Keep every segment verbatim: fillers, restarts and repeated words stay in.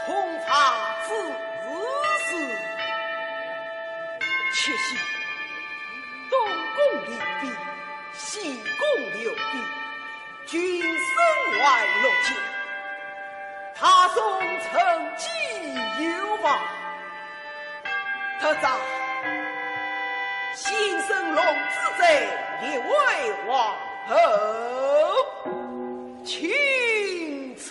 同发之事，且喜东宫立妃，西宫留妃，君身怀六甲，大宋成吉有望。特召新生龙子者，列为皇后，钦此。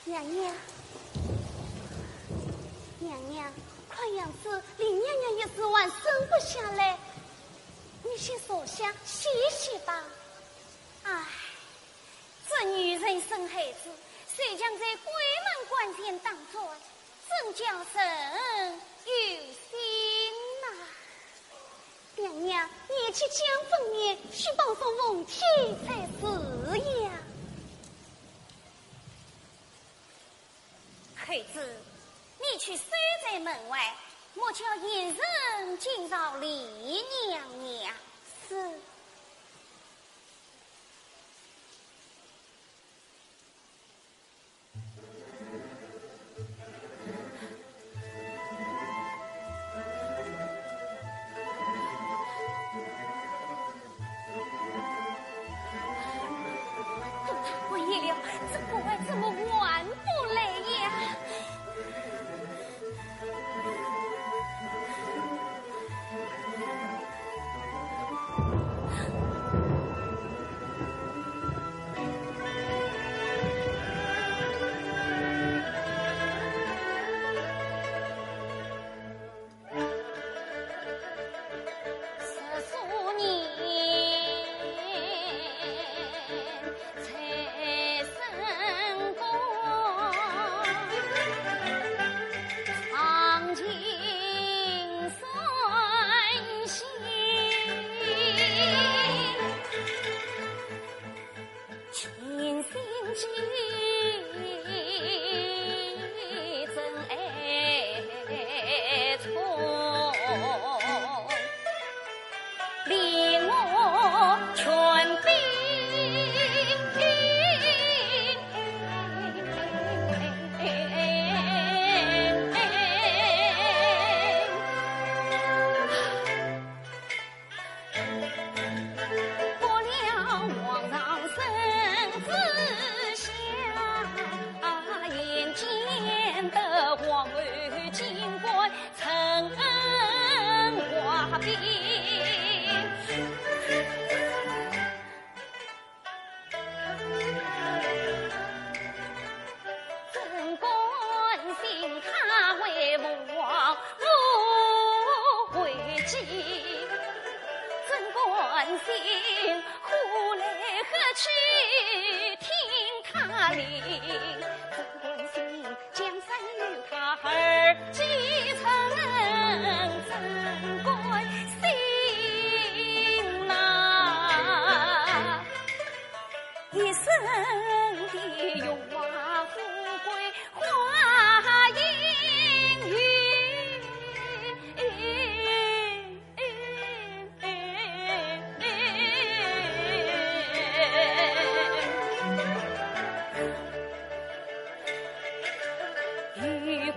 娘娘，娘娘，看样子李娘娘一时还生不下来，你先坐下歇息吧。唉，这女人生孩子，谁讲在闺门关前打转，真叫人忧心呐。娘娘，年纪将分明，须保重凤体才是呀。 孩子，你去守在门外，莫叫一人惊扰李娘娘。是。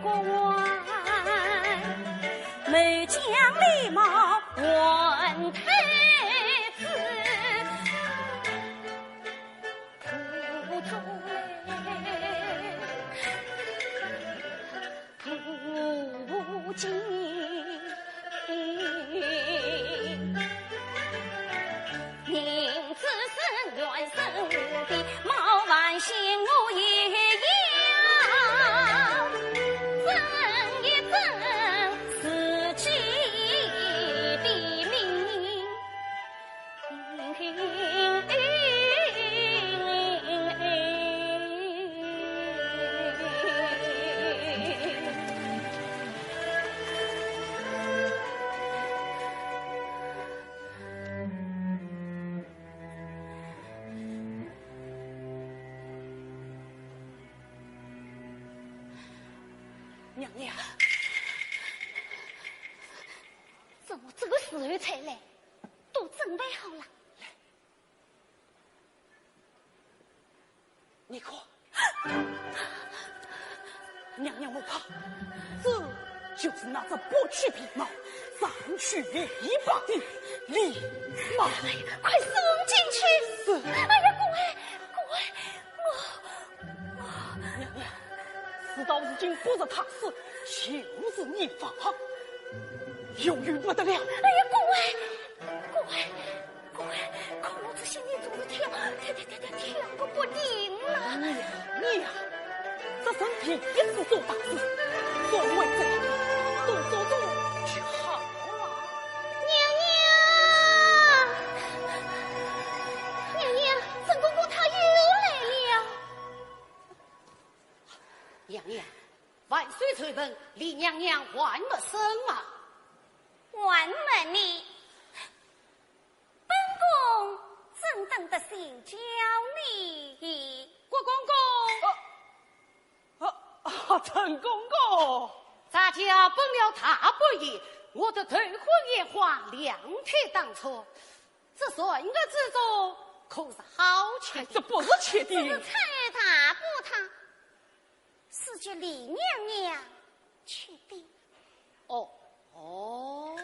国外，某将礼貌还太子。不同嘞，不敬。 明知是冤生的，冒犯性我也要争一争自己的命。 娘娘，怎么这个时候才来？都准备好了。来，你看，娘娘莫怕，这就是那只八曲皮毛、三曲琵琶的狸猫。哎呀，快送进去！是。哎呀，姑爷，姑爷，我 娘娘，事到如今不入太师，就是逆法，由于不得了。哎呀，姑爷，姑爷，姑爷，看我这心里总是跳，跳，跳，跳，跳，跳个不停了。你呀，你呀，这人第一次做大事，所谓这样，都做做就好了。娘娘，娘娘，沈公公他又来了。 娘娘，万岁传问，李娘娘还没生吗？还没呢，本宫正等得请教你。郭公公。啊，啊，啊，陈公公。咱家本了大半夜，我的头昏眼花，两腿打错，这船辕之中可是好吃的？哎，这不是吃的。这是菜大补汤。 是叫李娘娘去的。哦，哦。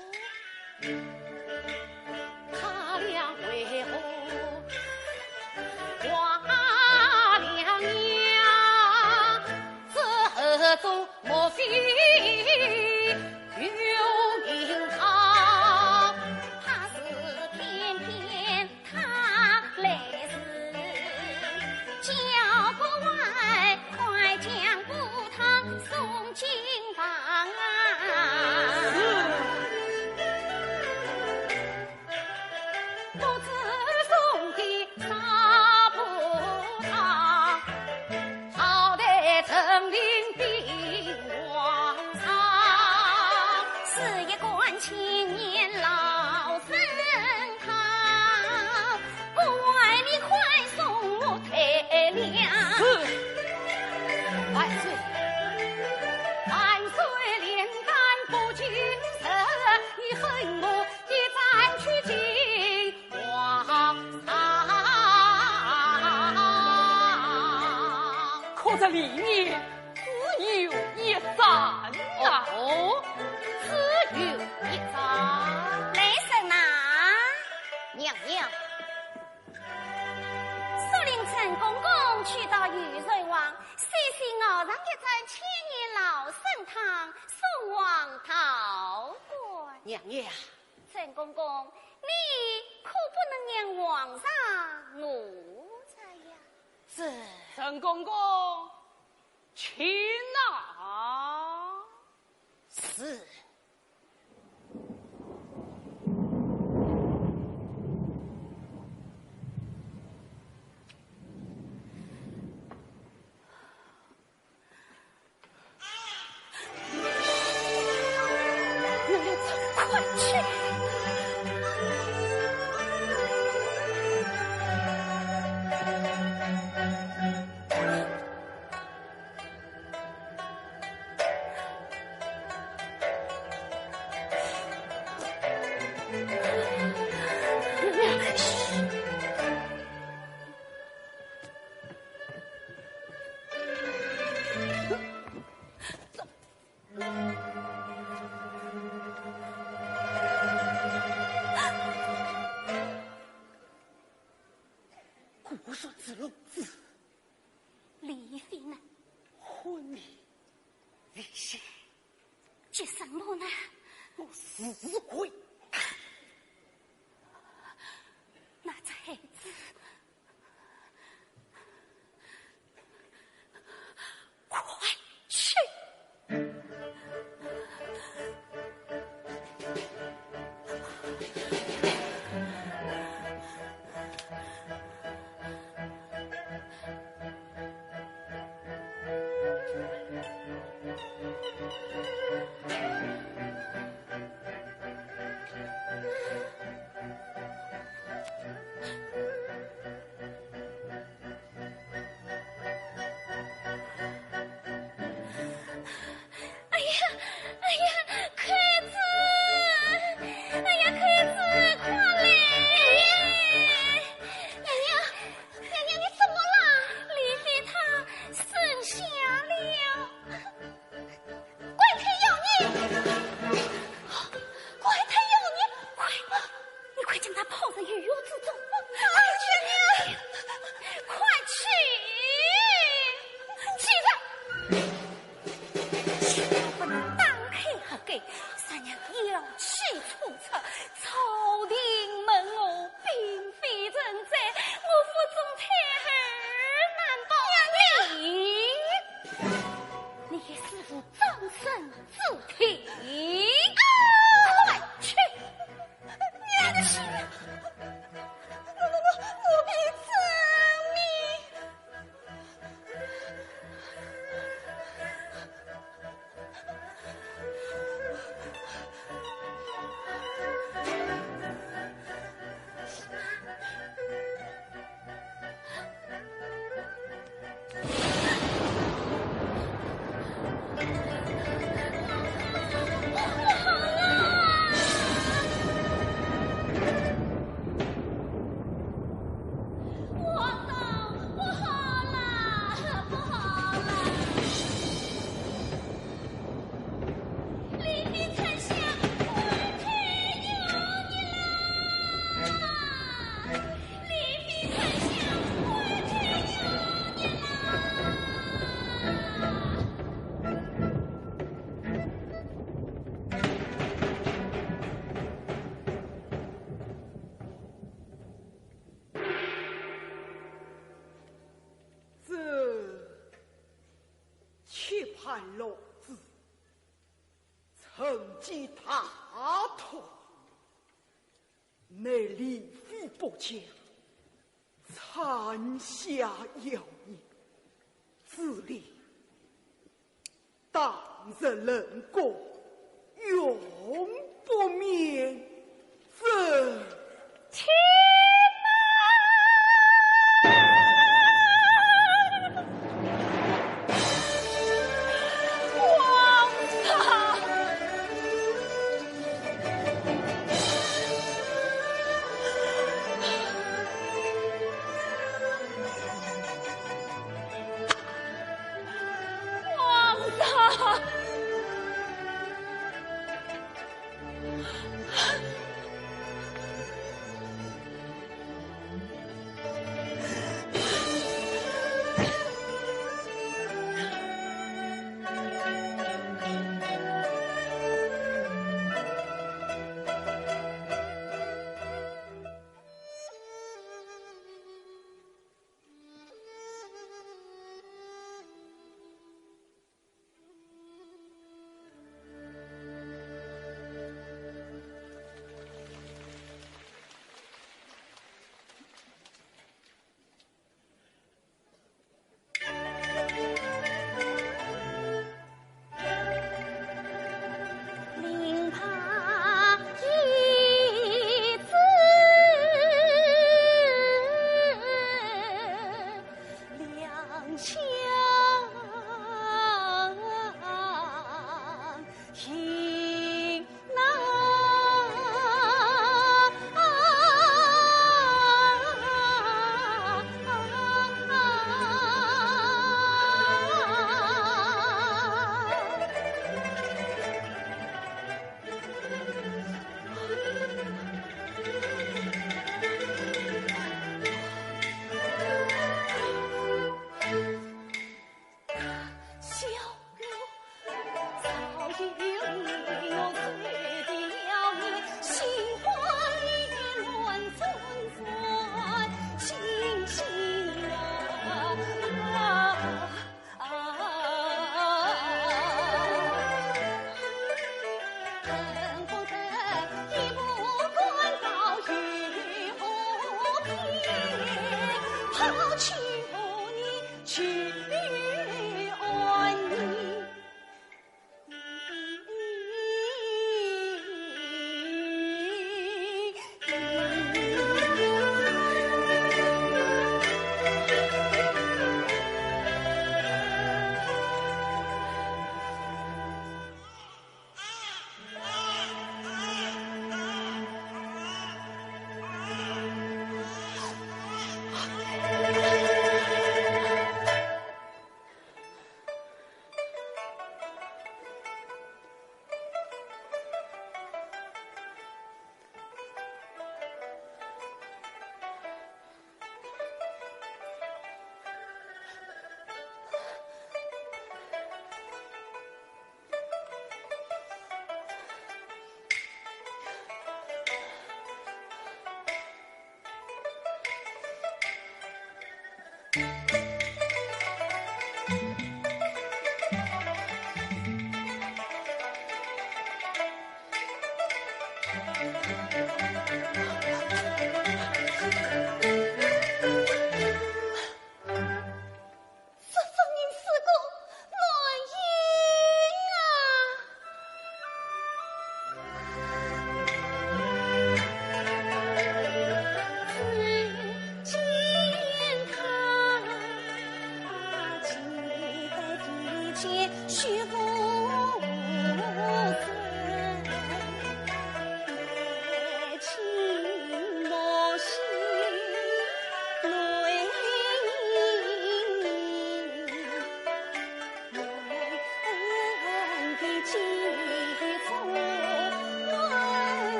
他俩为何挂两样？这中莫非有名堂？怕是偏偏 他来迟，叫国外快将补汤送进房啊！是。不知送的啥补汤，好待陈琳禀皇上。是一罐千年老参 汤，国外你快送我退粮。是。万岁，万岁，炼丹不尽时，你恨我一战去请皇上。可这里面 只有一盏呐。哦，只有一盏。来人呐！娘娘。速令陈公公去到御膳房，细细熬上一盏千年老参汤，送往敨馆。娘娘。陈公公，你可不能让皇上饿着呀。是。陈公公， 请啊。是。快去！ 怎，你，你是？这什么呢？我是鬼。那这孩子，快去！哎呀，哎呀，筷子！哎呀，筷子，快来！娘娘，娘娘，你怎么了？李妃她生下了。 怪胎妖孽！怪胎妖孽！快，你快将她抛在御狱之中！哎，去你！快去！去吧！千万不能打开盒盖，三娘妖气冲出，朝廷问我，并非人哉，我腹中胎儿难保。娘娘！ 你也是无葬身之地。快去！你来的是，我，我，我，我必遵命。这期盼落子，成其大同，乃李妃不嫁，产下妖孽，子立 当日冷宫，永不眠。这天哪！王上！ 王上！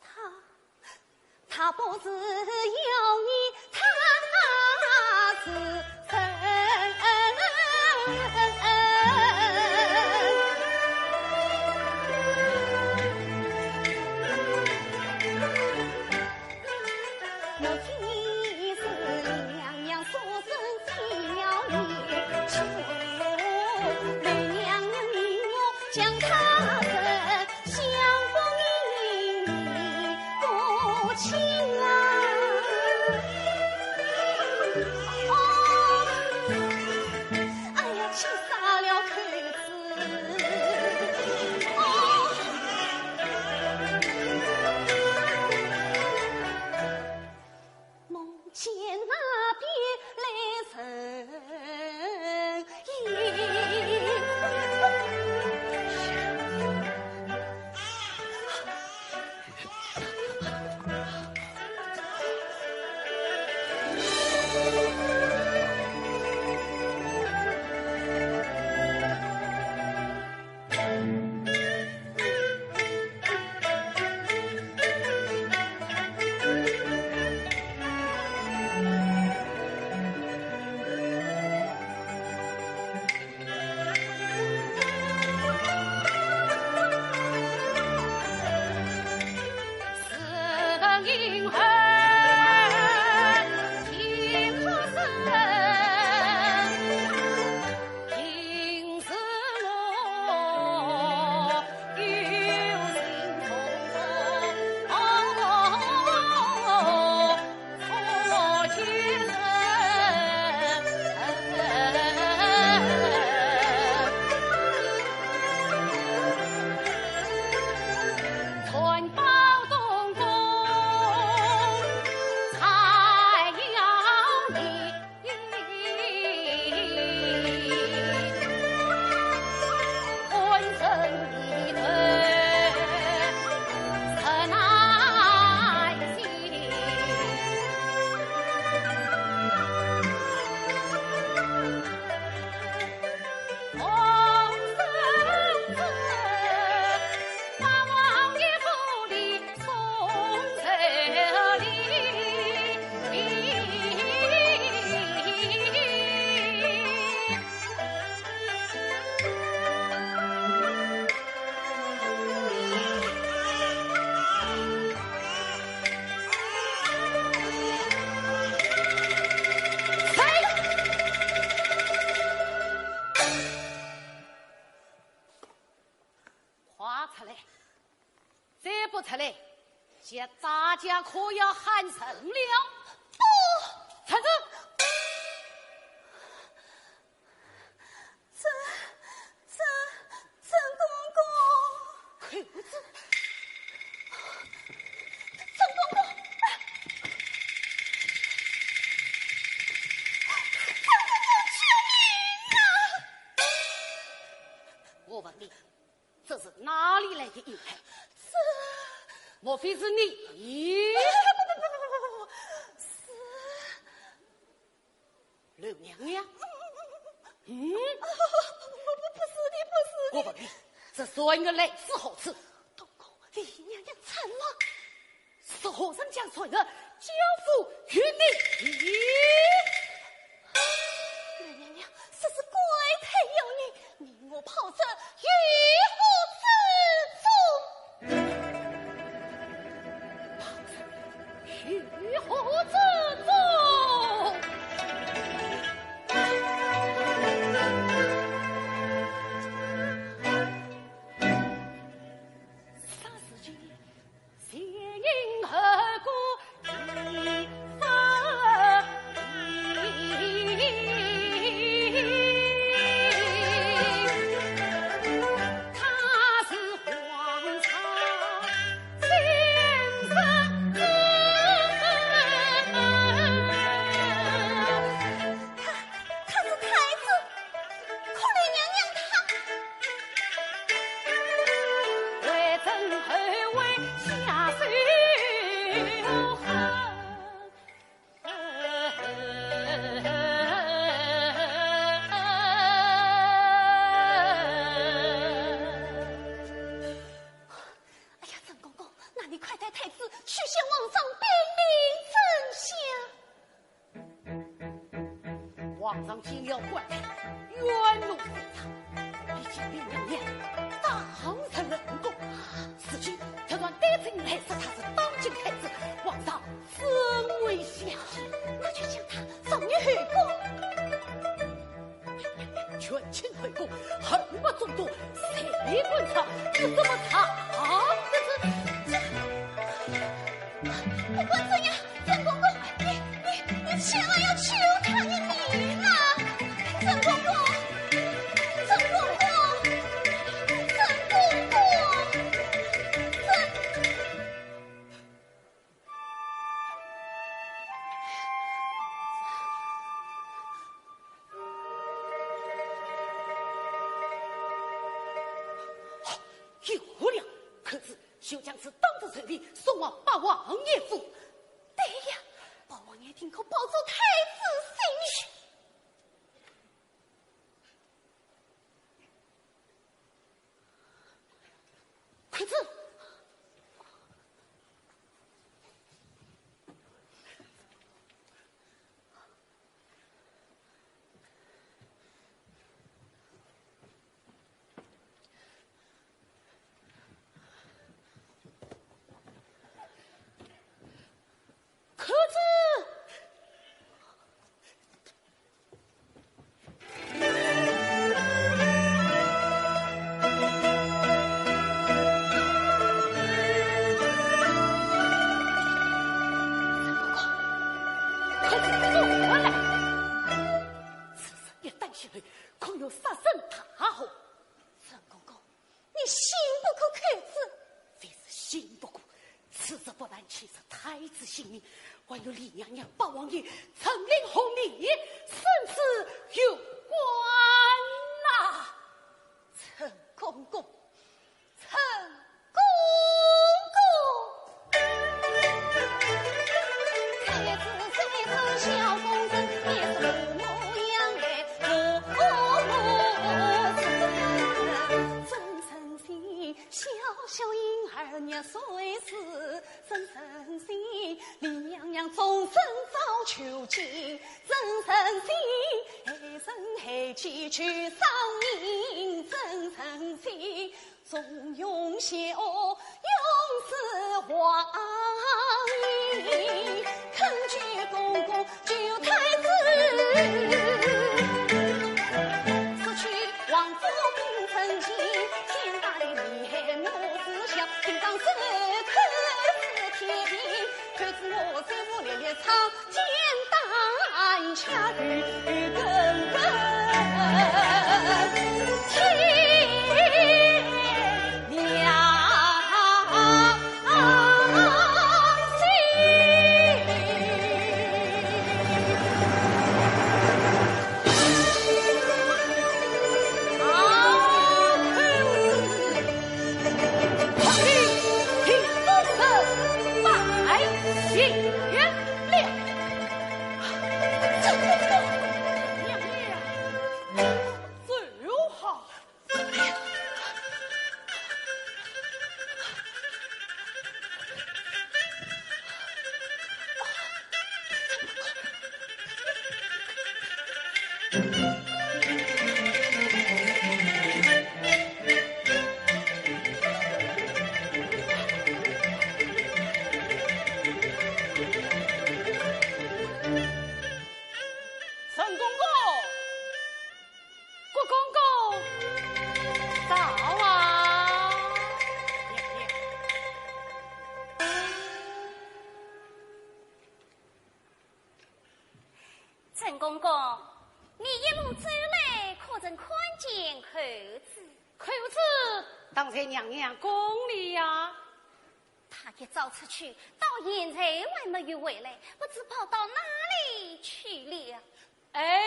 他，他不是要你，他是真。莫非是娘娘所生小女？求娘娘命我将她生，相公你不亲啊！哦，哎呀，气煞了口子！哦。 梦见那边来人影。快出来！再不出来，叫大家可要喊人了。不，站住！ 曾，曾，曾公公。扣子。曾公公，啊！曾公公，救命啊！我问你，这是哪里来的硬汉？这……莫非是你？不，不，不，不，不，不，不，是……刘娘娘？嗯？不，不，不是的，不是的。我问你，这算月来自何处？东宫李娘娘产了。是何人将算月交付于你？刘娘娘，这是怪胎有孕，你我跑这有何之处？ 于何之中？霎时间，前因后果一番皇上见了官太，冤枉非常，已经被娘娘打入冷宫。如今特传单亲来说他是当今太子，皇上怎会相信？那就将他送入后宫。娘娘全请后宫，后不中都，谁管他，这怎么查？这是……不管怎样， 陈公公，你、你、你千万要救他一命啊！陈公公，陈公公，陈公公，陈……有了，可是 就将此当头罪名送往八王爷府。对呀，八王爷定可保奏太子性命。快走！ 可是……快走，快来！此事一旦泄露，恐有杀身大祸。陈公公， 你信不过寇珠？非是信不过，此事不但牵涉太子性命，还有李娘娘、八王爷、陈琳和你，生死有关呐。陈公公，陈公公。 陈公公，郭公公，到啊！陈公公，你一路走来，可曾看见寇珠？寇珠当在娘娘宫里呀。 她一早出去，到现在还没有回来，不知跑到哪里去了。哎，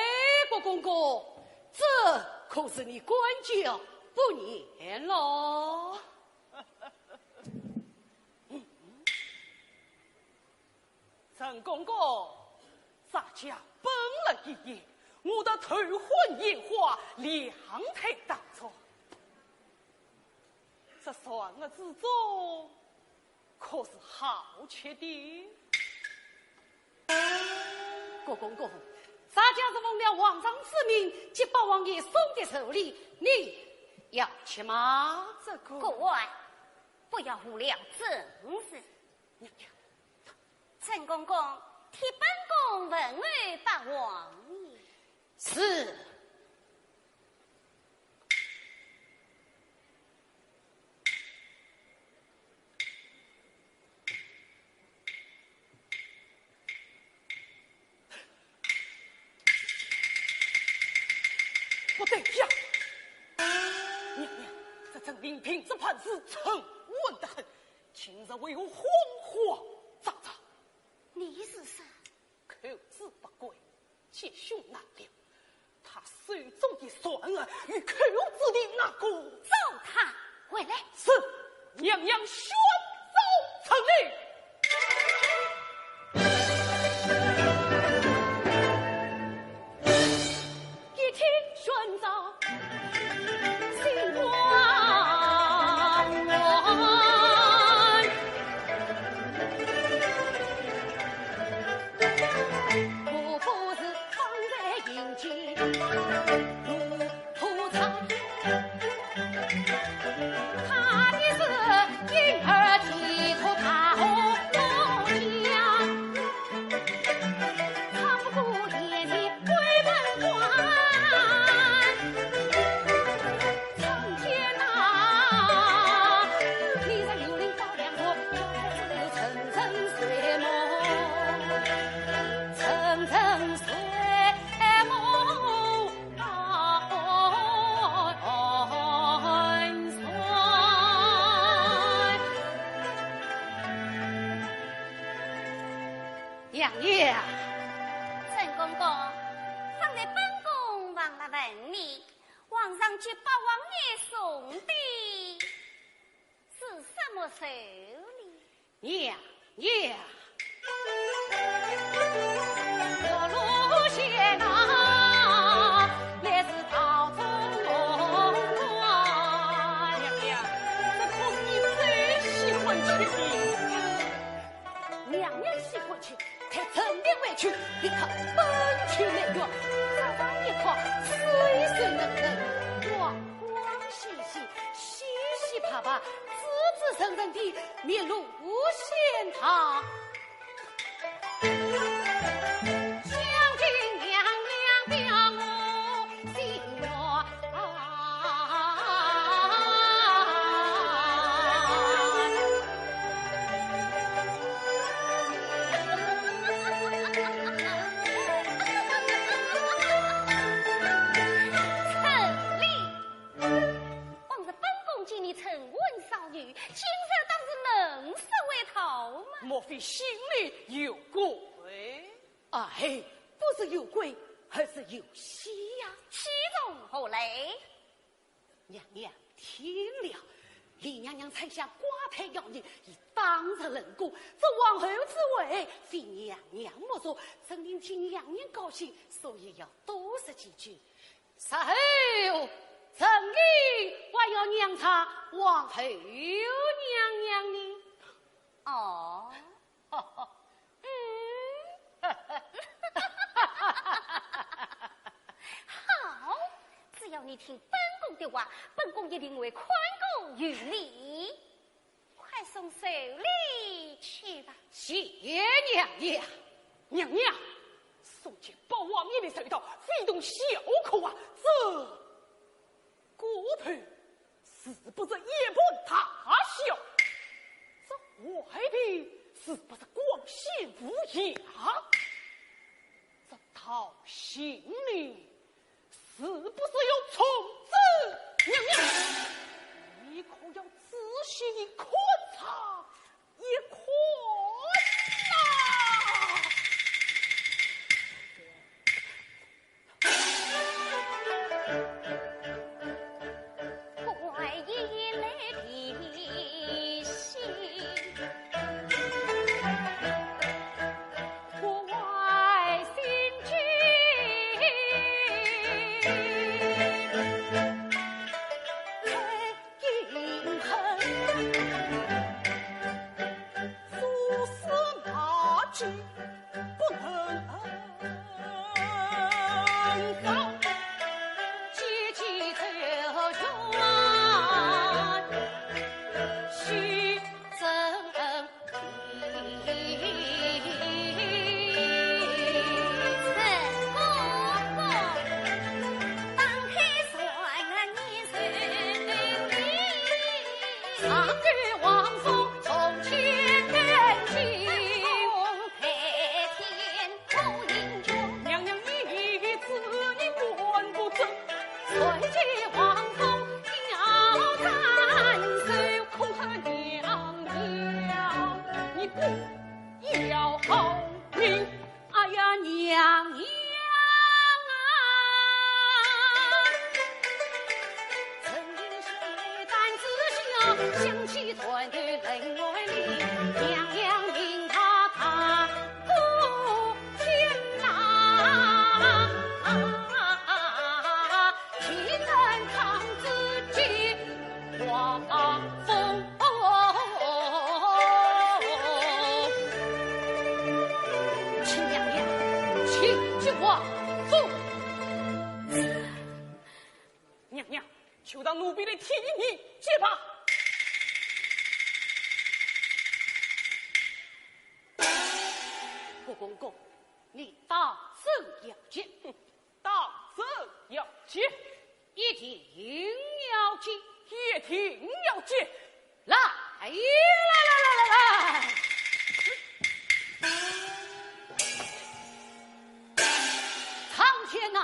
郭公公，这可是你管教不严喽。陈公公，咱家本来一夜，我的头昏眼花，两腿打转。 这船儿之中可是好吃的？郭公公，咱家是奉了皇上之命，给八王爷送的寿礼，你要吃吗？这个……各位，不要误了正事。娘娘，陈公公替本宫问候八王爷。是。 不对呀！娘娘，这陈琳品质办事沉稳得很，今日为何慌慌张张？你是说……口之不贵，吉凶难料。他手中的算案与口之的那个……找他回来。是，娘娘宣奏成礼。 一听宣奏，心慌乱。我不是方才迎接奴仆差，他的是婴儿啼哭大吼家。 娘娘。陈公公，方才本宫忘了问你，皇上给八王爷送的是什么寿礼？娘娘。我路线啊，乃是朝中官。娘娘，这可是你最喜欢吃的。 娘娘喜欢吃，待臣便回去，立刻奔去南院。早上一看，水水嫩嫩，光光鲜鲜，稀稀白白，滋滋润润的，面露无限糖。想请娘娘表我心愿。 陈琳，往日本宫见你沉稳少女，今日倒是能说会道吗？莫非心里有鬼？哎，不是有鬼，而是有喜呀。喜从何来？ 娘娘听了，李娘娘产下寡胎妖孽，已当入冷宫，这皇后之位非娘娘莫属，陈琳替娘娘高兴，所以要多说几句。日后陈琳还要让她皇后娘娘呢。哦。 嗯。好，只要你听本宫的话，本宫一定会宽厚于你。快送寿礼去吧。谢娘娘。娘娘，送给八王爷的寿桃，非同小可啊，这 果盘是不是一盘大小？这外皮是不是光鲜无瑕？这桃心里是不是有虫子？娘娘，你可要仔细看查一看呐！娘娘啊，陈琳是胆子小，想起断头冷爱你，娘娘命她把姑天哪，岂能抗自己 画风。请娘娘，请进画风。娘娘，就让奴婢来替你解吧。蒲公公，你当真要解？哼，当真要解。 一定要解，一定要解。来，来，来，来，来，来！苍天呐，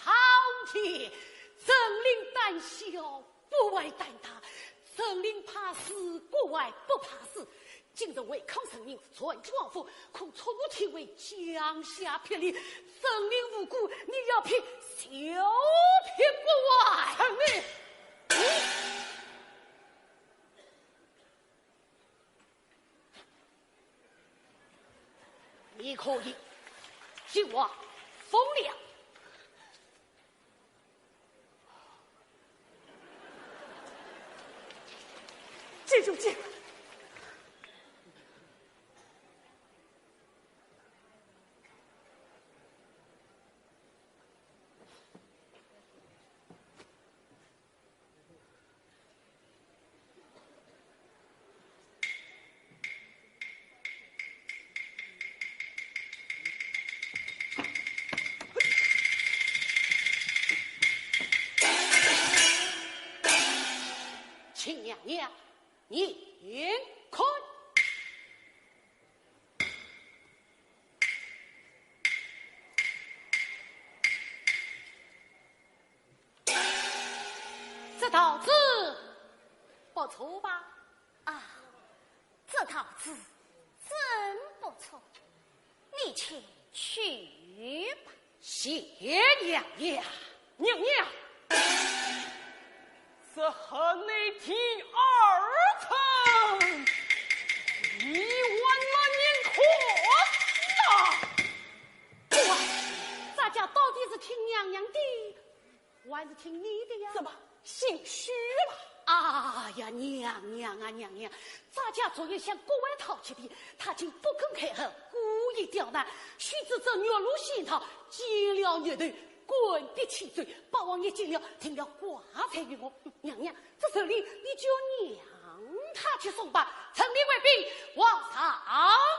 苍天！陈琳胆小，国外胆大，陈琳怕死，国外不怕死。 今日违抗圣命，篡取王府，恐触怒天威，降下霹雳。陈琳无辜，你要劈，就劈国外。陈琳，你可以进王府了。 这就进。请娘娘，你看。 这道子不错吧？啊，这道子真不错，你且去吧。谢娘娘。娘娘，这恨你第二层，你还没人看呐！ 不啊，咱家到底是听娘娘的，还是听你的呀？怎么，心虚了？哎呀，娘娘啊，娘娘，咱家昨夜向国外讨去的，他竟不肯配合，故意刁难，须知这月落仙桃，见了月头，滚笔千岁，八王爷见了，定要挂彩于我。娘娘，这陈琳，你就让他去送吧。陈琳回禀，皇上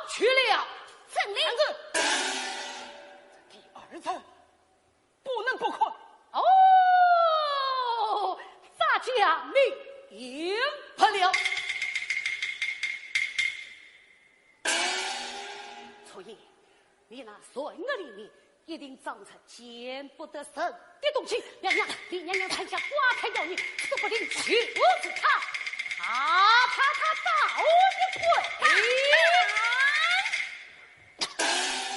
去了。 陈琳。这第二层，不能不看。哦，咱家明白了。错爷，你那银盒里面一定装着见不得人的东西。娘娘，李娘娘传下挂彩要你，说不定就是他。怕怕他倒一滚。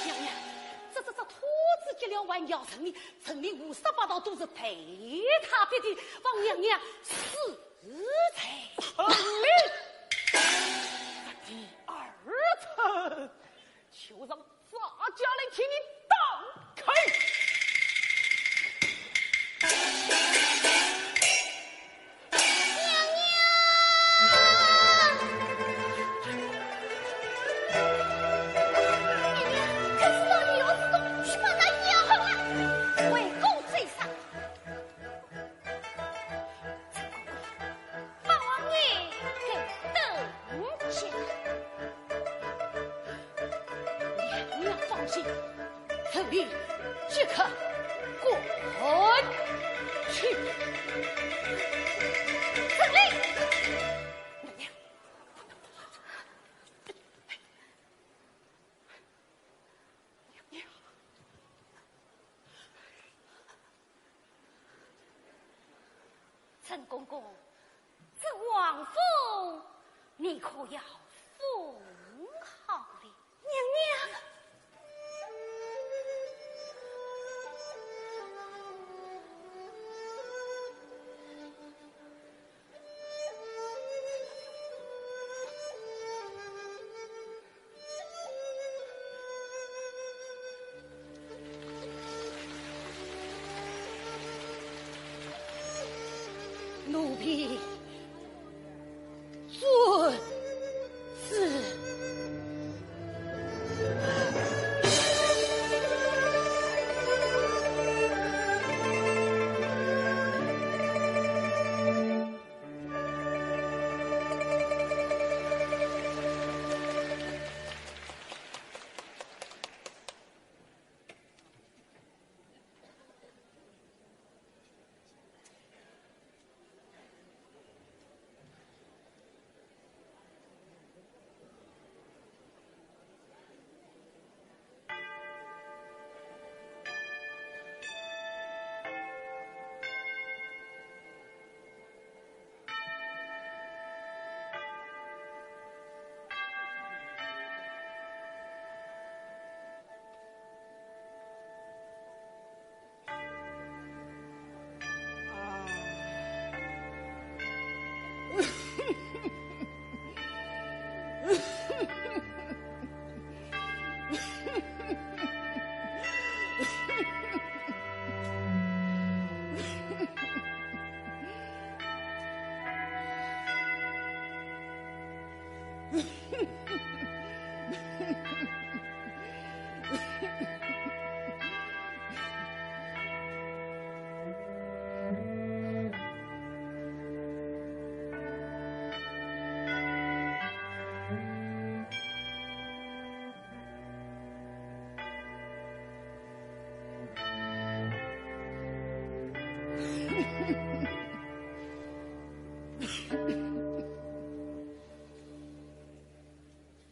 娘娘，这这这兔子急了还咬人呢，陈琳胡说八道都是被他逼的，望娘娘恕罪。陈琳，这第二层，就让咱家来替你打开。 娘娘！娘娘，可是我有事，去把那药好了。回宫再说。八王爷给等着。娘娘放心，陈琳即刻滚去。陈琳！娘娘，娘娘。 陈公公，这王封你可要封好了。娘娘。平准旨。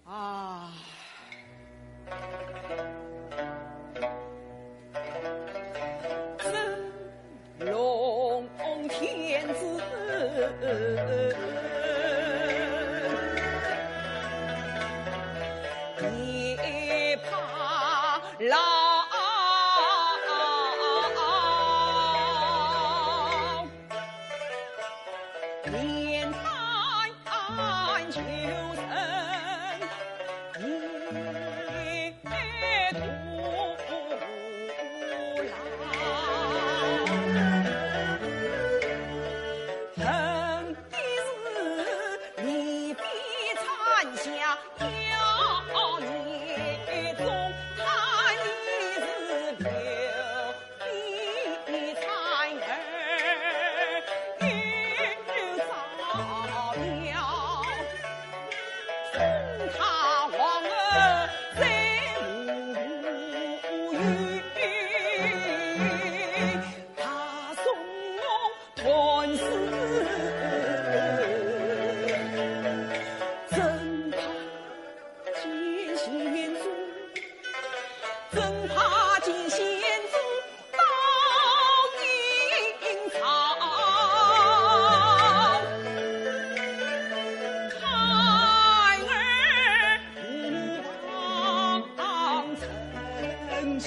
啊，真龙天子，也怕老。 连山求生也徒劳。恨的是你比残霞 要你中，他你是刘备残儿又造谣，送他王后在无忧。 他送我断丝真怕见先祖，真怕见先祖到阴曹。孩儿 望成亲。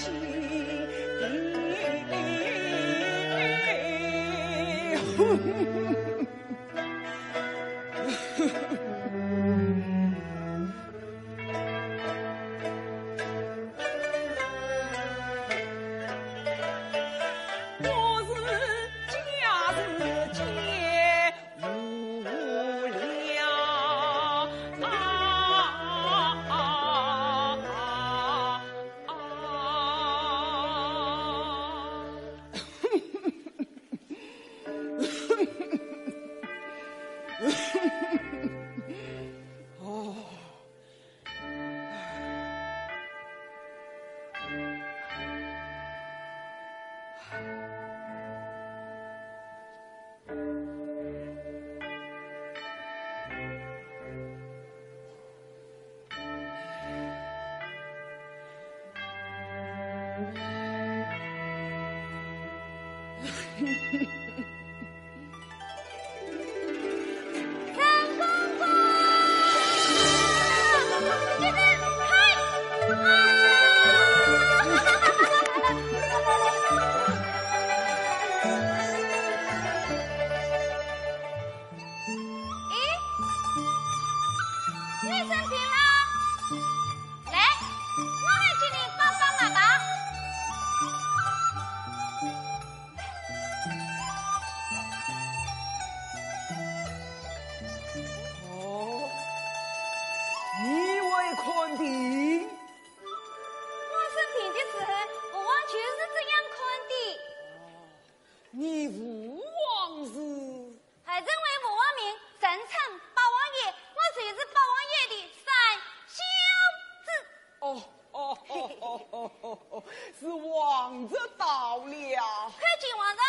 我是家世间 无聊。哦。 咦，你生病了？来，我来给你帮帮忙吧。请皇上。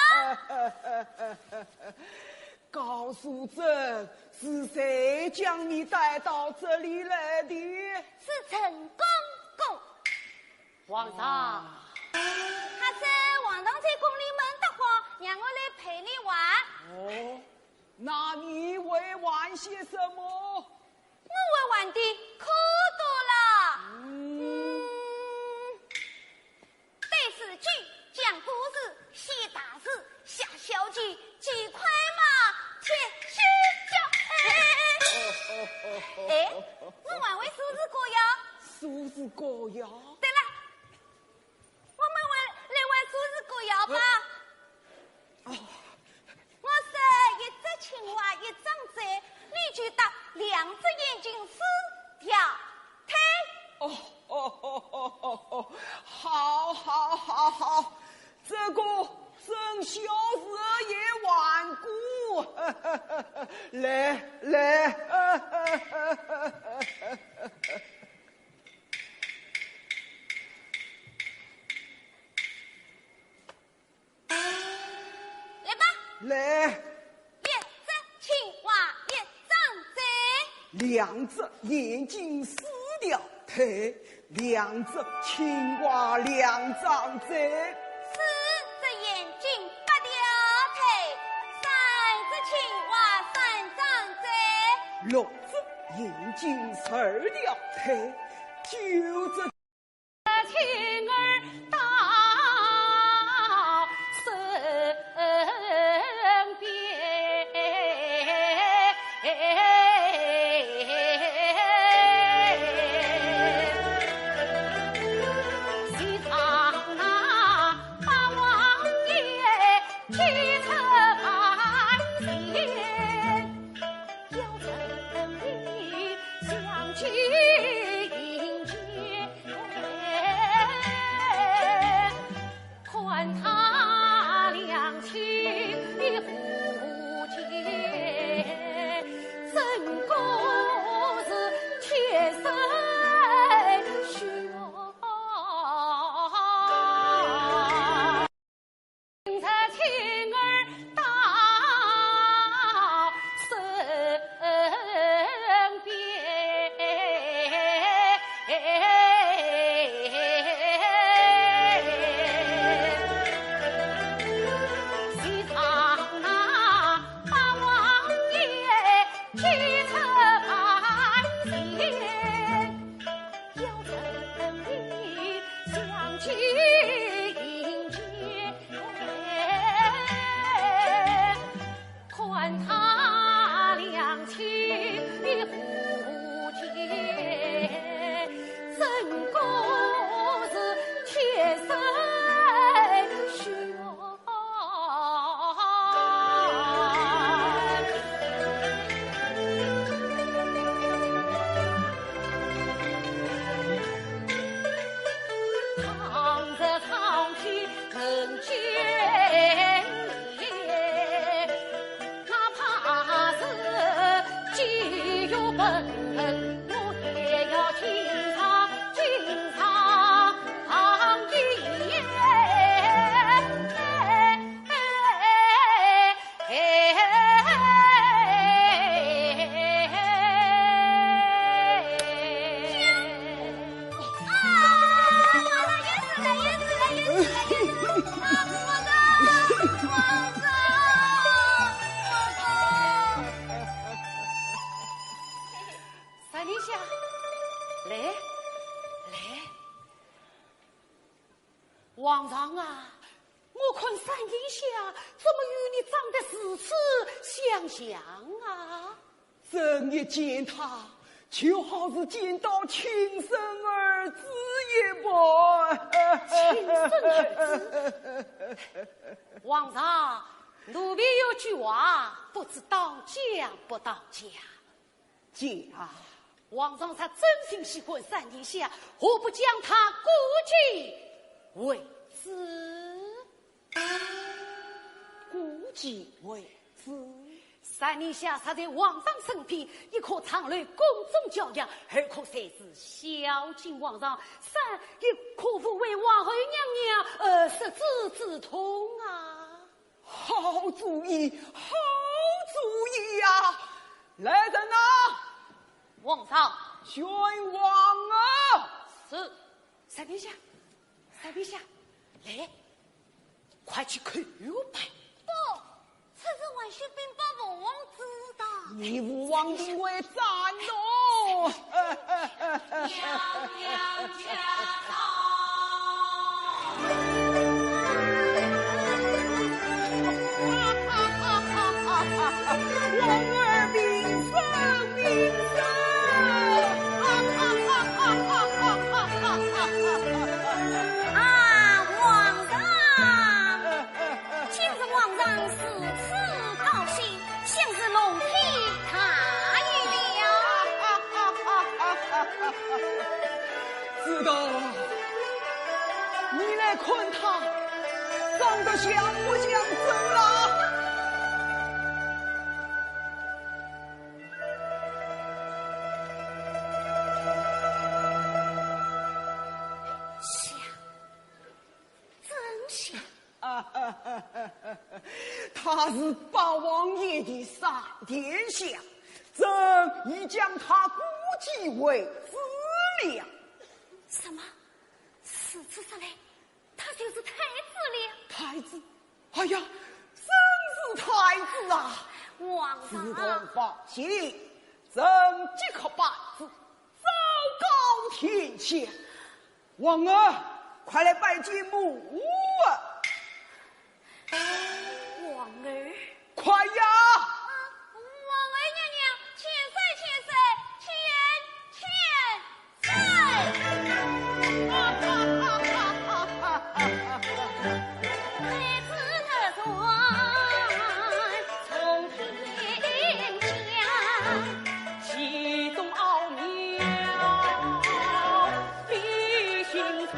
告素贞，是谁将你带到这里来的？是陈公公。皇上。啊。他说皇上在宫里闷得慌，让我来陪你玩。哦，那你会玩些什么？ 我会玩的可多了。嗯。嗯，对诗句、讲故事、写大字、下小棋，几块嘛，切，去叫。哎，哎，我还会数字歌谣。数字歌谣？对了， 我们玩，来玩数字歌谣吧。呃，哦。我说一只青蛙一张嘴，你就答两只眼睛四条腿。哦，哦，哦，哦，哦，好，好，好，好，这个朕小时候也玩过。来，来。 来吧。来。一只青蛙一张嘴。两只眼睛四条腿，两只青蛙两张嘴。四只眼睛八条腿，三只青蛙三张嘴。六只眼睛十二条腿，九只 青儿到身边。三殿下，来，来。皇上啊，我看三殿下怎么与你长得如此相像啊？ 朕一见他，就好似见到亲生儿子一般。亲生儿子？皇上，奴婢有句话，不知当讲不当讲。讲啊。皇上若真心喜欢三殿下，何不将他过继为子？ 过继为子。三殿下若在皇上身边，一可长留宫中教养，二可才智孝敬皇上，三也可抚慰皇后娘娘，呃，失子之痛啊。好主意，好主意呀！来人呐！皇上。宣王啊！是。随便下，随便下，来，快去叩拜。不，此事还需禀报父王知道。你父王定会赞同。娘娘驾到。王儿平身，平身。啊，皇上！ 今日皇上如此高兴，想是龙体大悦了。子东，你来看他，长得像不像朕啊？像， 真像。他是八王爷的上殿下，朕已将他估计为子了。什么？如此说来，他就是太子了？太子？哎呀，真是太子啊！皇上。子东放心，朕即刻把子昭告天下。 王儿，快来拜见母啊！王儿。快呀！啊，王儿娘娘，千岁，千岁，千，千岁！太子得传从天降，其中奥妙 必寻常。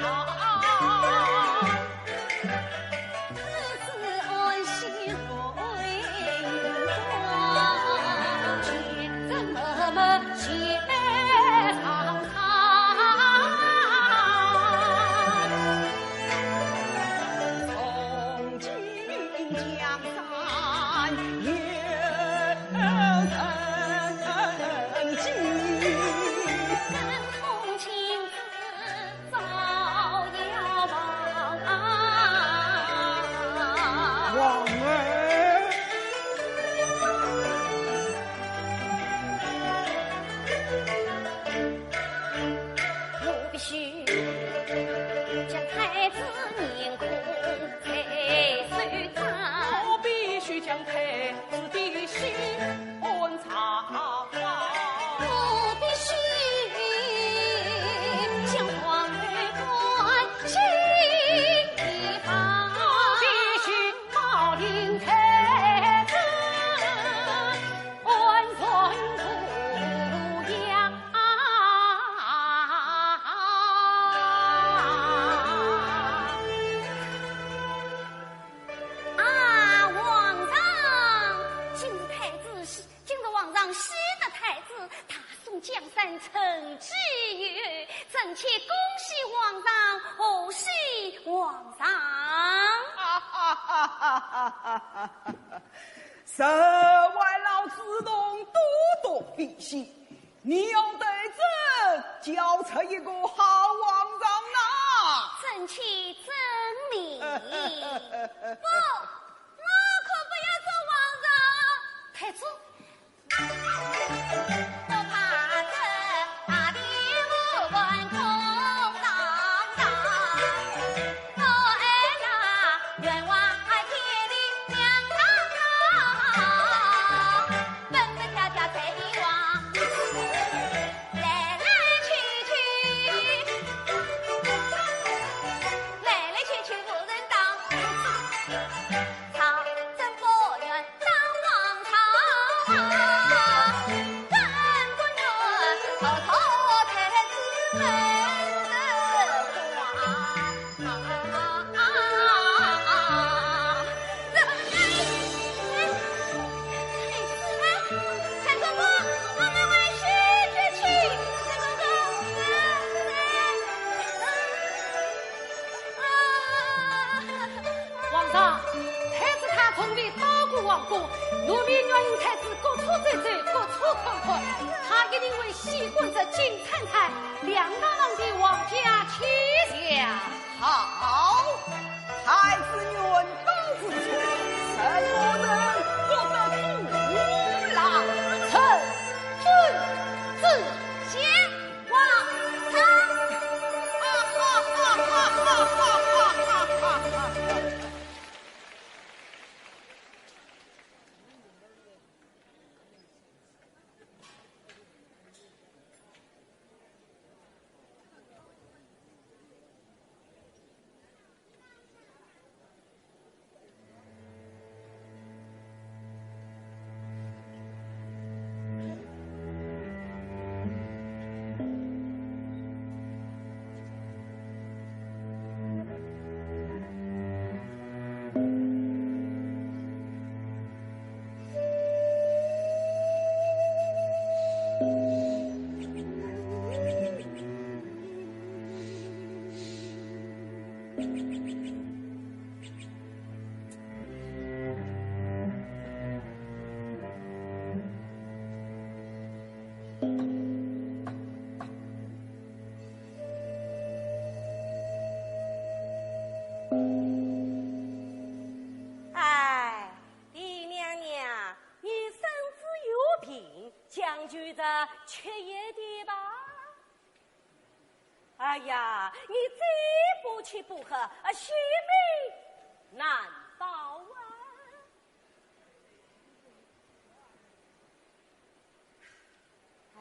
子安心为王，见证默默谢上苍。从今江山有人迹，更通情字 王儿。我必须将太子面孔再收藏。我必须将太子的心 安插好。我必须将皇后关进一房。我必须保令太子安然无恙。啊，皇上，今日太子喜 今日皇上喜得太子，大宋江山成其有，臣妾恭喜皇上，贺喜皇上。哈哈哈哈哈哈！这位老祖宗多多费心，你要对朕交出一个好皇上呐！臣妾遵命。不，我可不要做皇上。太子，老公，奴婢愿引太子各处走走，各处看看，他一定会喜欢这金钗钗，两大郎的王家去。好，太子愿到此处，什么人不得阻拦？臣遵旨。 先王上。哎，李娘娘，你身子有病，讲究着吃药的吧。 哎呀，你再不吃不喝，啊，性命难保啊！哎，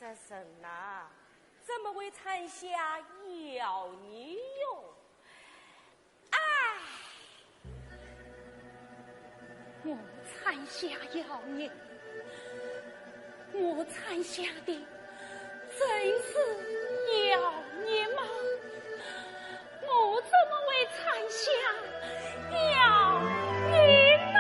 这人呐，怎么会产下妖孽哟？ 哎，我产下妖孽，我产下的真是妖孽吗？我怎么会产下妖孽呢？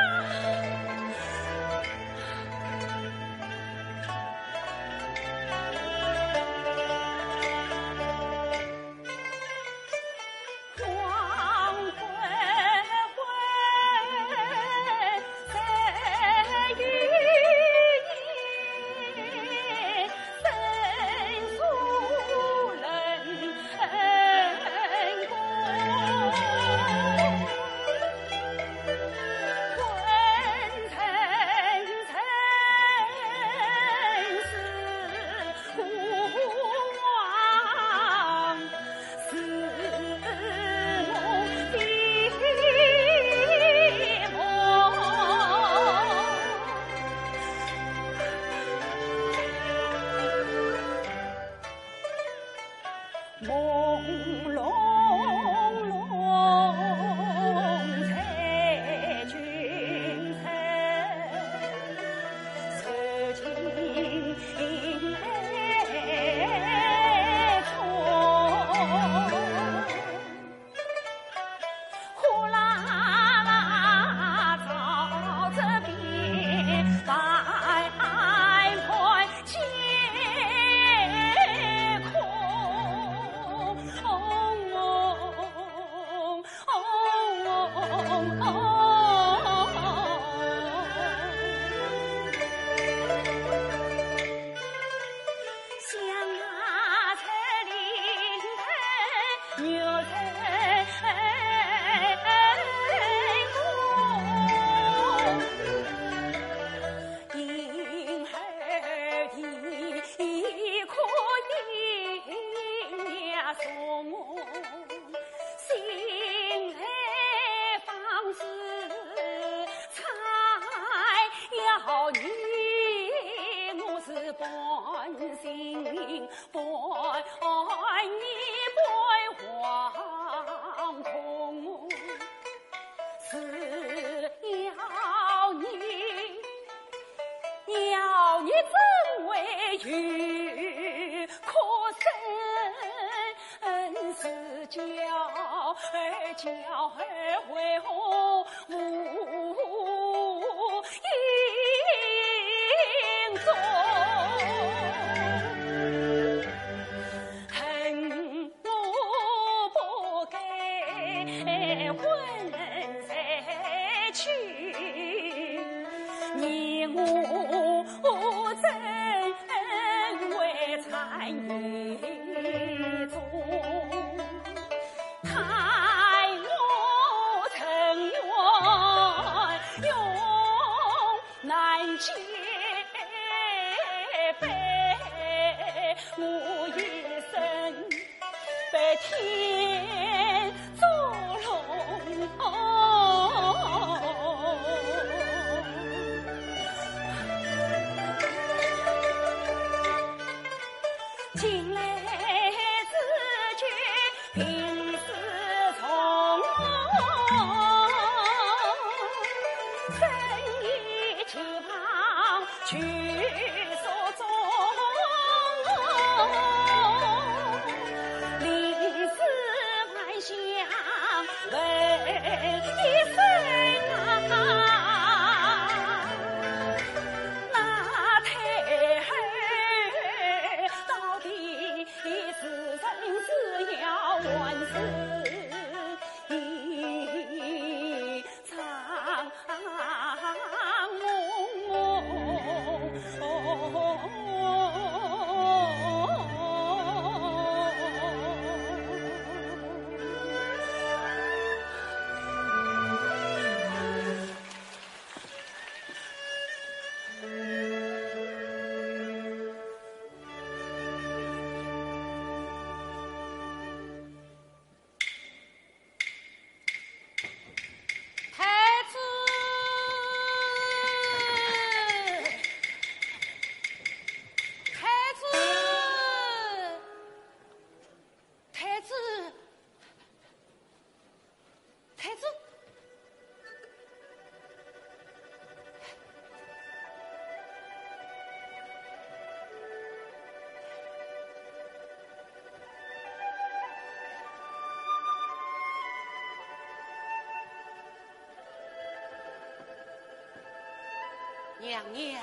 娘娘，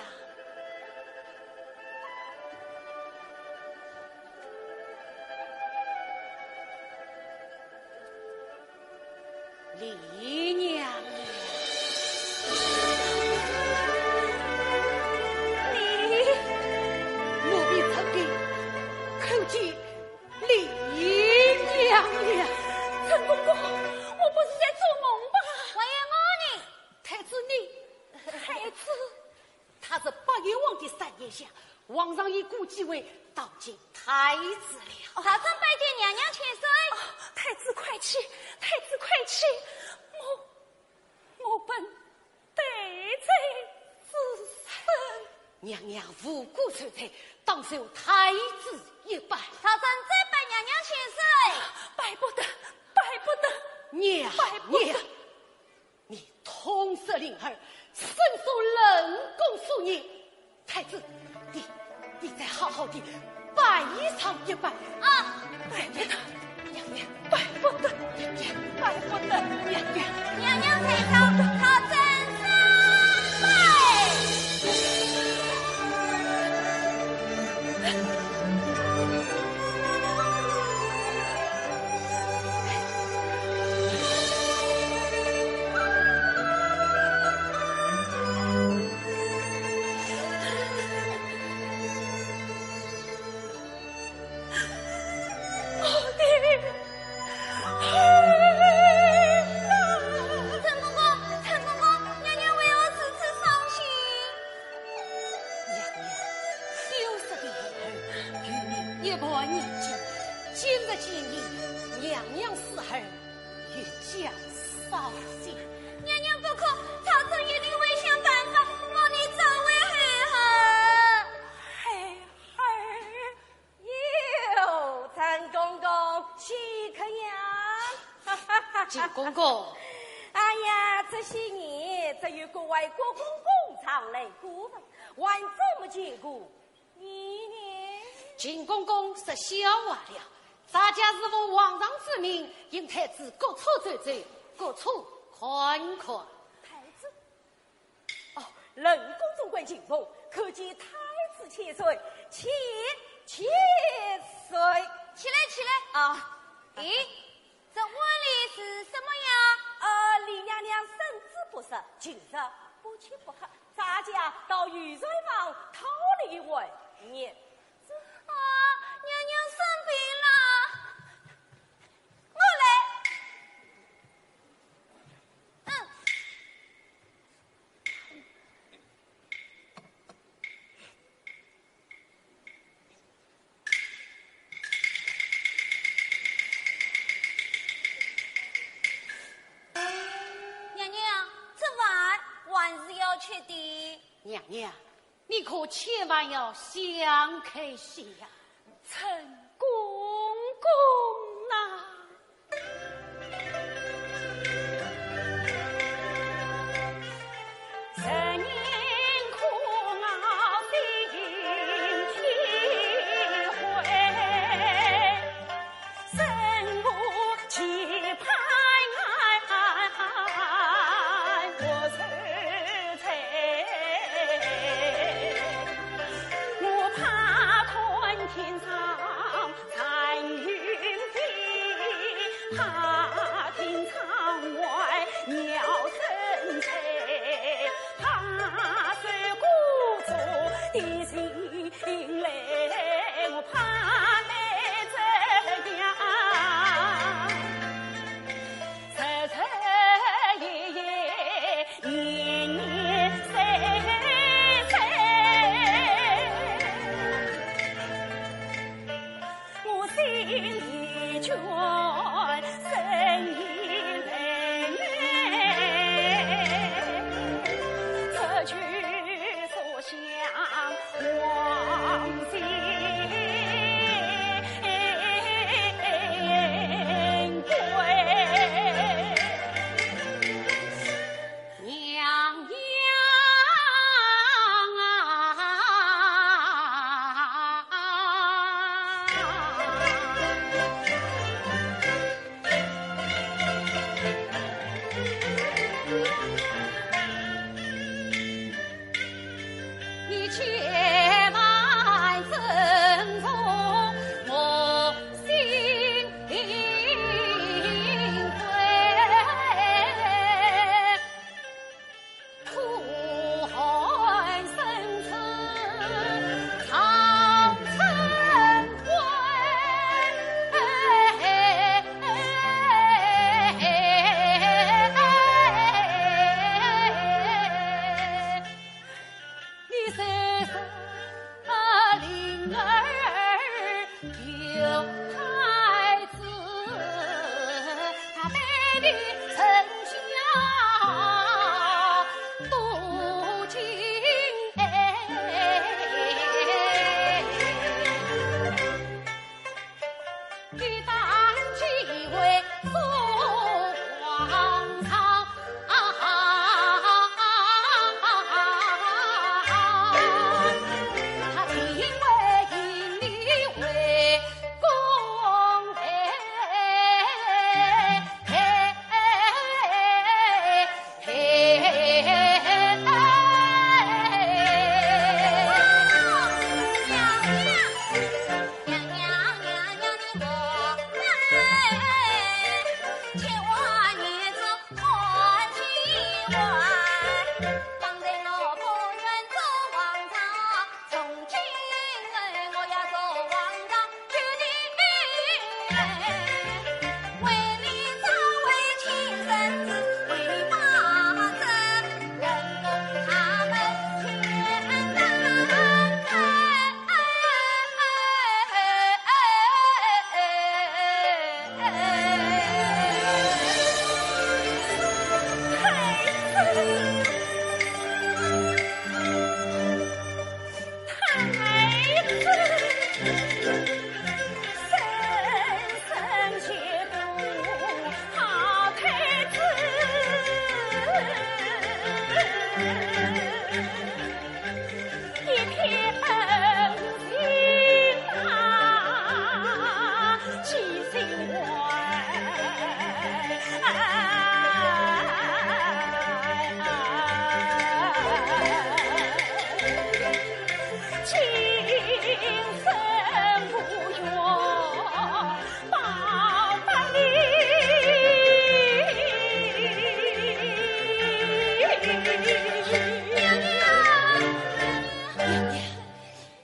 李娘娘。你，奴婢陈琳，叩见李娘娘。陈公公，我不是在做梦吧？还有我呢。太子你，太子。 她是八月皇帝三年下，皇上以故继位，当今太子了。朝臣拜见娘娘千岁。哦，太子快起，太子快起，我，我本得罪子孙。娘娘无辜受罪，当受太子一拜。朝臣再拜娘娘千岁。拜不得，拜不得，娘娘。拜不得。 你痛失灵儿，身受冷宫所孽。太子，你，你再好好地拜上一拜。啊，拜不得，娘娘，拜不得，娘娘，拜不得，娘娘。娘娘在上，朝臣三拜。 陈公公，陈公公，娘娘为何如此伤心？娘娘，羞涩的孩儿，与你一般年纪，今日见你，娘娘思儿，愈加伤心。娘娘不哭，朝臣一定会想办法，帮你找回孩儿。孩儿。 哟，陈公公，喜客呀！秦公公。哎呀，这些年只有各位国公公常来过问，还真没见过你呢。秦公公说笑话了，咱家是奉皇上之命，引太子各处走走，各处看看。太子 哦，冷宫总管秦风，叩见太子千岁，千，千岁。起来，起来。啊。咦，这碗里是什么呀？呃，李娘娘身子不适，近日不吃不喝，咱家到御膳房讨了一碗热粥。啊，娘娘生病了。我来。嗯。 娘娘，这饭还是要吃的。娘娘，你可千万要想开些呀。陈公公呐。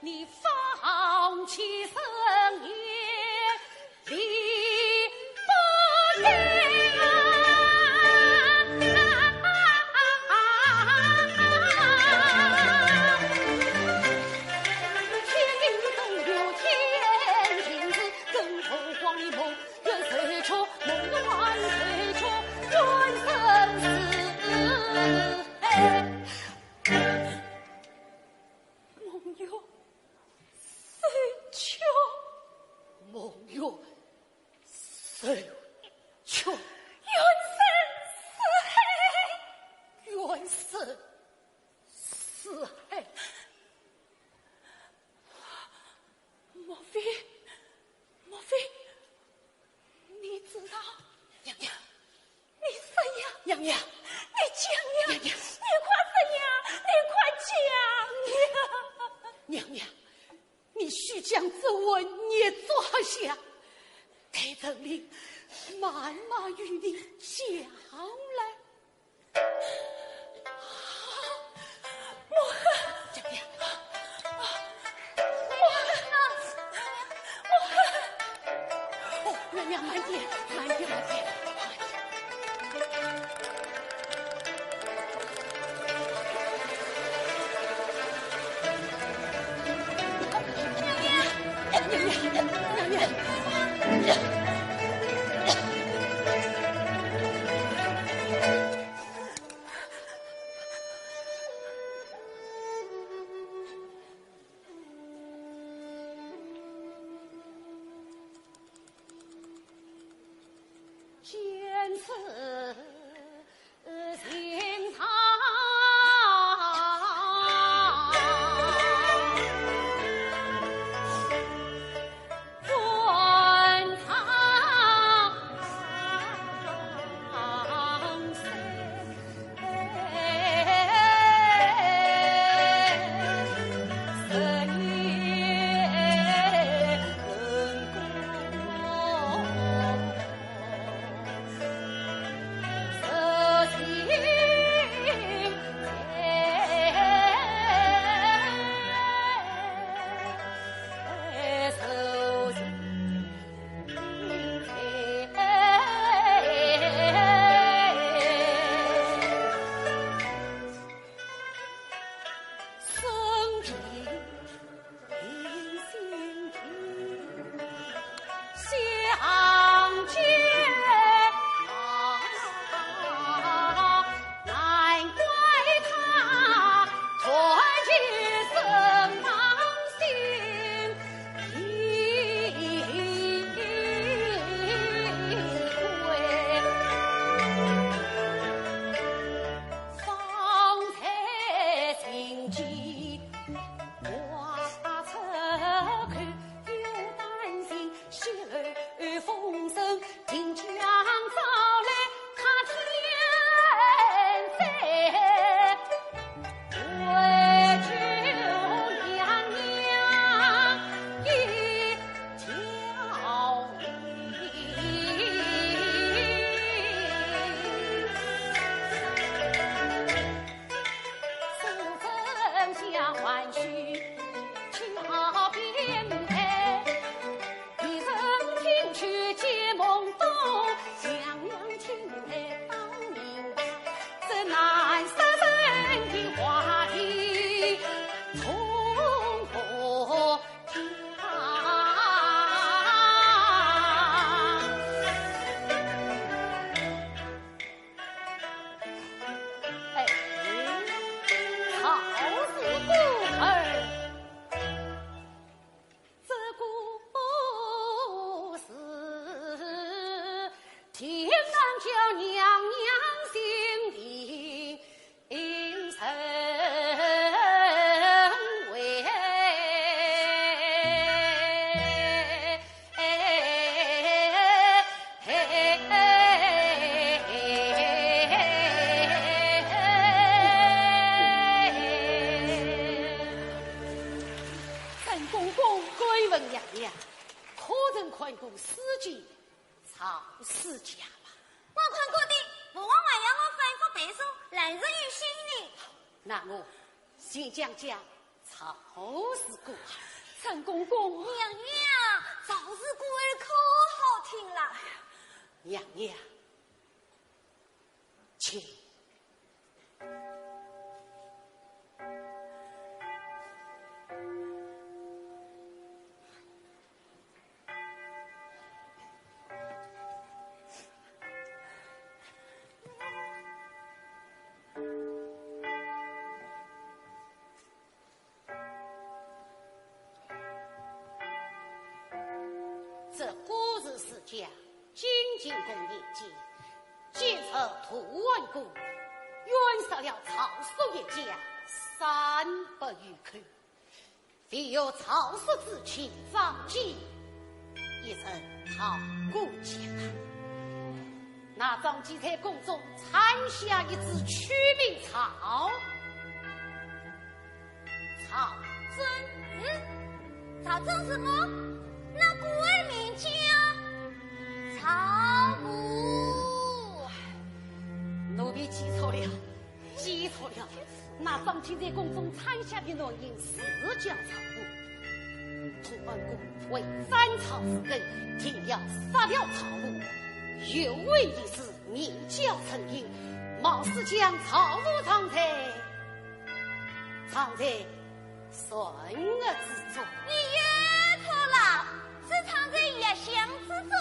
你放弃生命，你不该啊！天公有天行事，更何况你梦圆寿却，梦圆寿却，圆生死。哎。 梦圆寿却。梦圆寿却。圆生死海。圆生死海。莫非，莫非，你知道？娘娘。 你说呀，娘娘。你讲呀，娘娘。你快说呀，你快讲呀。娘娘，你须将这文捏做好下，待陈琳慢慢与你讲来。 母后。娘娘。母后。母后。哦，娘娘，慢点，慢点，慢点，慢点。娘娘，娘娘，娘娘。还是有心的。那我先讲讲赵氏故事。陈公公。娘娘，赵氏故事可好听了。娘娘，请。 这故事是讲，景靖公年间，建设图案宫，冤杀了赵氏一家三百余口，唯有赵氏之妻张继一人逃过劫难。那张继在宫中产下一子，取名赵 赵珍。嗯，赵珍什么？那故而名叫赵母。奴婢记错了，记错了。那张继在宫中产下的男人是叫赵母。图案宫为斩赵氏根，定要杀了赵母。有为一子名叫陈英，冒死将赵母藏在 藏在船额之中。你又错了，是藏在药箱之中。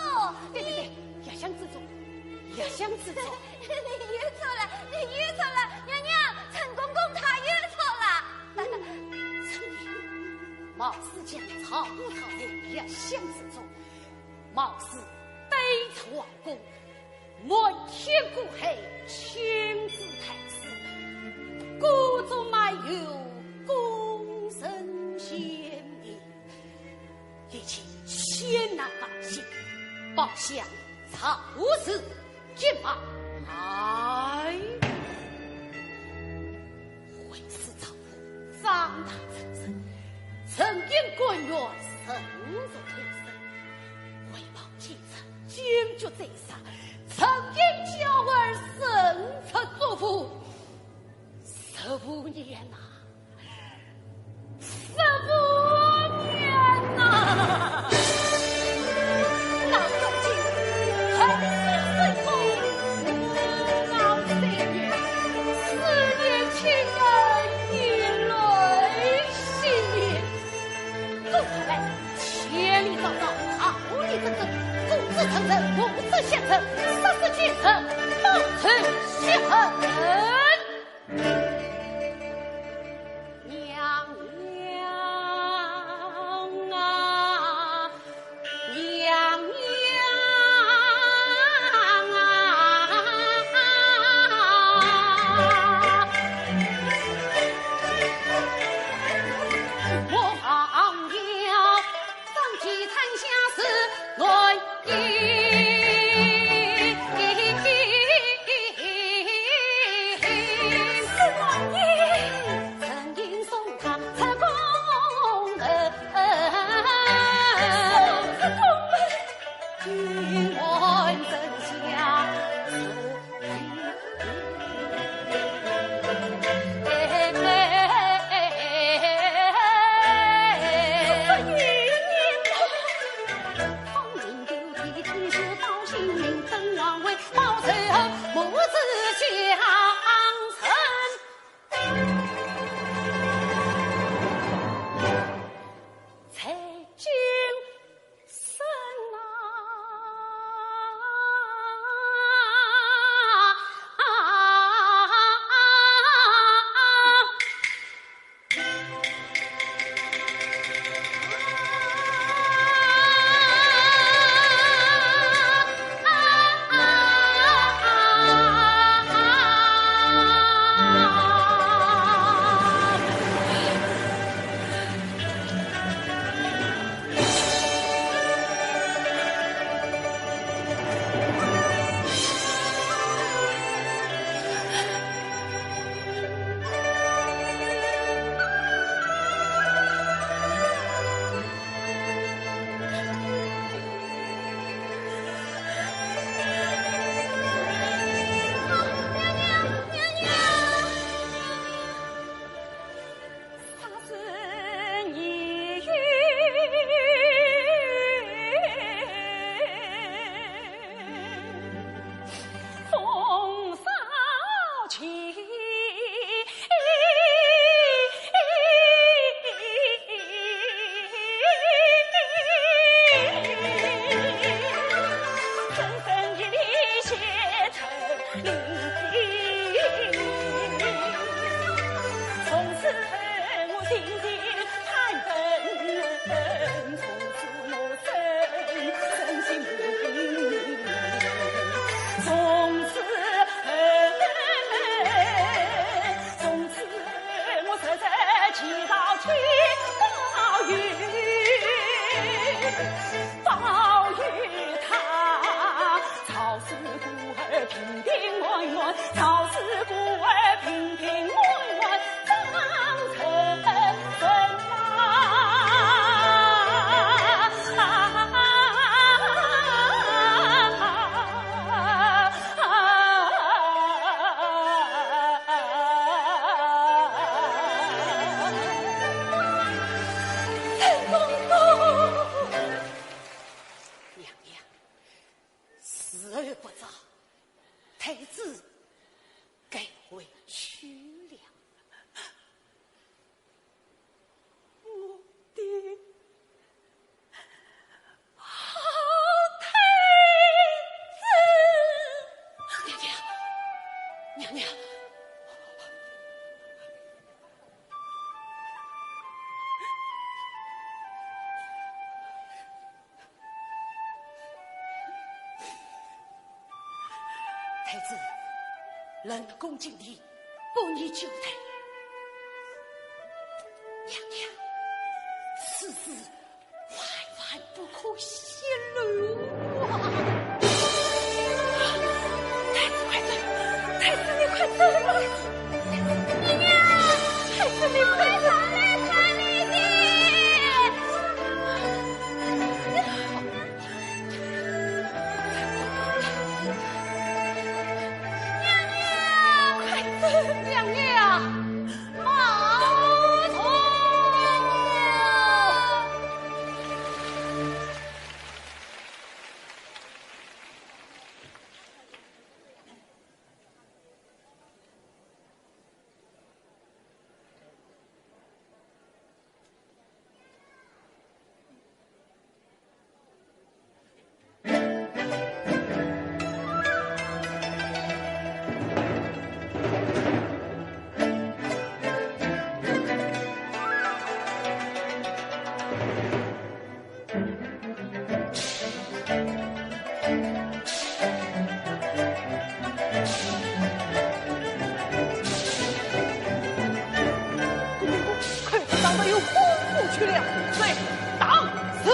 对对对，药箱之中，药箱之中。你又错了，你又错了，娘娘，陈公公他又错了。陈英冒死将赵母藏在药箱之中，冒死登出皇宫， 瞒天过海，亲自探视，故中埋伏，攻城陷敌，一起险难防险，报效赵氏一脉。哎，为此赵母长大成人，曾经甘愿忍辱吞声，为报奸臣， 坚决斩杀，曾经教儿，神出祝福。十五年呐，十五年呐！老祖宗，恨铁不成钢，不老岁月，思念亲恩，一泪洗面。 走出来，千里昭昭，好一阵阵，公子成人，母子相称，杀死奸臣，报仇雪恨。娘娘，太子，冷宫禁地，不宜久待。娘娘，此事 万万不可泄露啊！太子快走，太子你快走啊！娘娘，太子你快走！娘娘，快走！娘娘！ 快打到有功夫去了，再打死！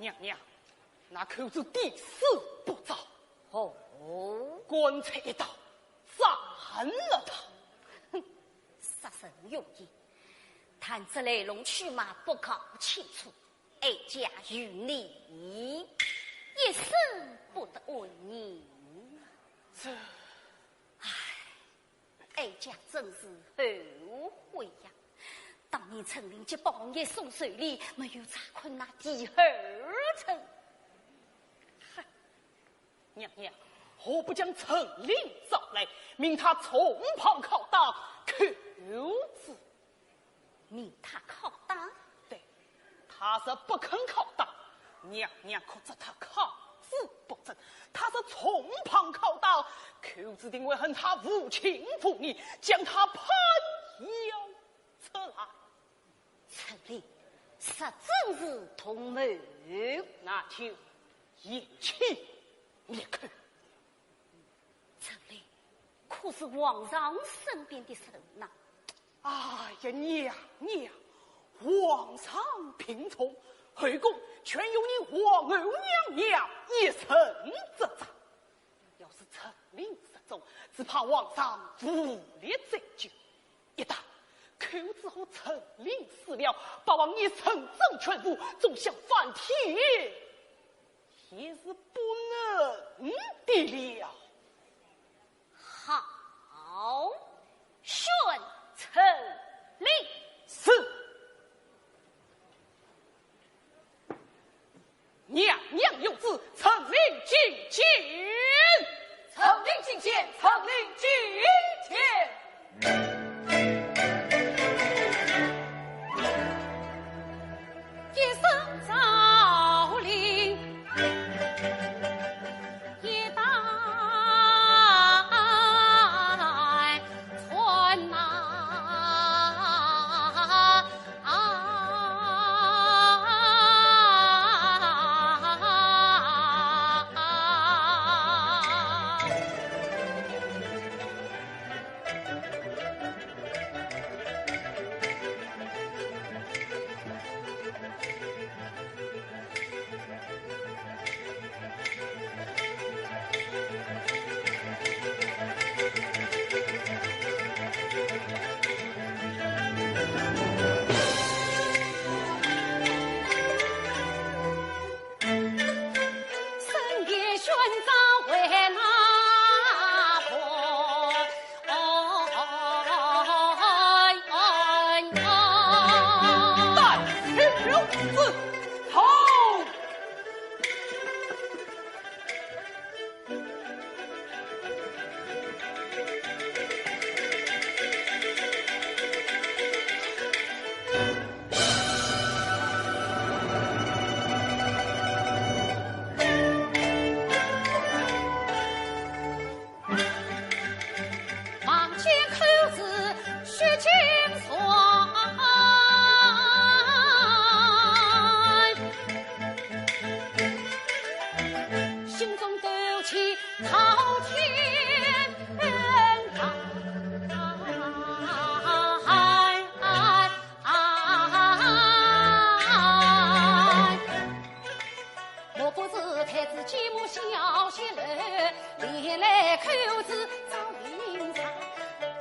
娘娘，那寇珠抵死不招。哦。干脆一刀斩了他。哼，杀人用意，探这来龙去脉不搞清楚，哀家与你一生不得安宁。这，唉，哀家真是后悔呀！当年陈琳接宝玉送寿礼，没有查看那第二层。哼，娘娘，何不将陈琳召来，命她从旁拷打，扣子？命她拷打？对，她若不肯拷打，娘娘可责她抗旨不遵；她若从旁拷打，寇珠定会恨她无情无义，将她判要出来。陈琳，实真是同谋。那就一起灭口。 陈琳，可是皇上身边的人呐？哎呀，娘娘，皇上病重，后宫全由你皇后娘娘一人执掌。要是陈琳失踪，只怕皇上无力追究。一旦寇珠和陈琳死了，八王爷陈真全无，纵想翻天 也是不能的了。好，宣陈琳。是。娘娘有旨，陈琳觐见。陈琳觐见，陈琳觐见。 一声诏令，一代传呐。 深夜宣召回那婆。带去此后。 望见寇珠血浸船，心中斗气滔天浪。 莫不是太子继母小息了，连累寇珠遭凌辱。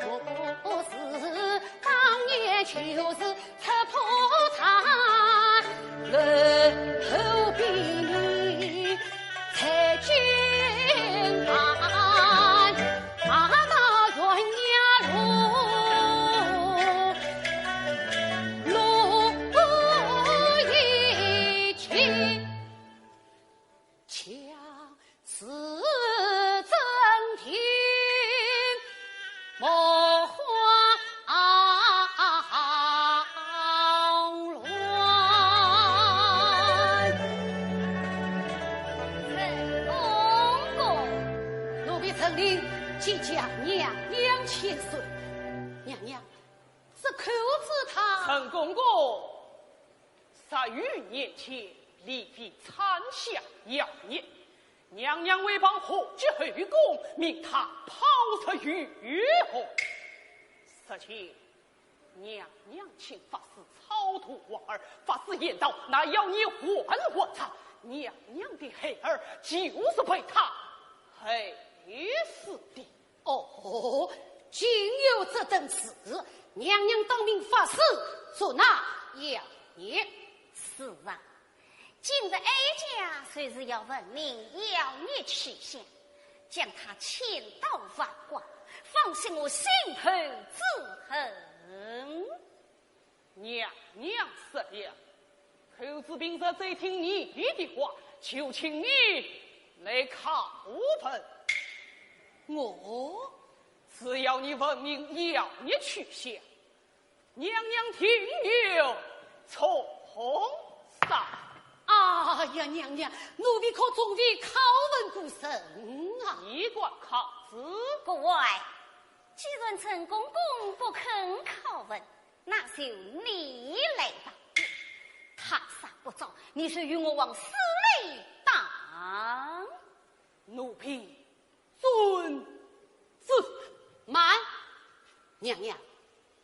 莫不是当年就是出破他，然后被你在金盘骂到悬崖路，路已尽。 将是真情莫花乱。陈公公，奴婢陈琳见驾娘娘千岁。娘娘，这寇珠她……陈公公， 十余年前，李妃产下姚孽，娘娘为防祸及后宫，命她抛尸于河。如今娘娘请法师超度王儿，法师言道，那姚孽还活着，娘娘的孩儿就是被她害死的。 哦，竟有这等事！娘娘当命法师捉拿姚孽。是啊，今日哀家就是要问明妖孽去向，将他千刀万剐，方息我心头之恨。娘娘失礼，寇珠平日最听你的话，就请你来拷问。我？只要你问明妖孽去向， 娘娘定有重赏。哎呀，娘娘，奴婢可从未拷问过人啊。你敢拷子？各位，既然陈公公不肯拷问，那就你来吧。他若不招，你就与我往死里打。奴婢 遵旨。慢，娘娘，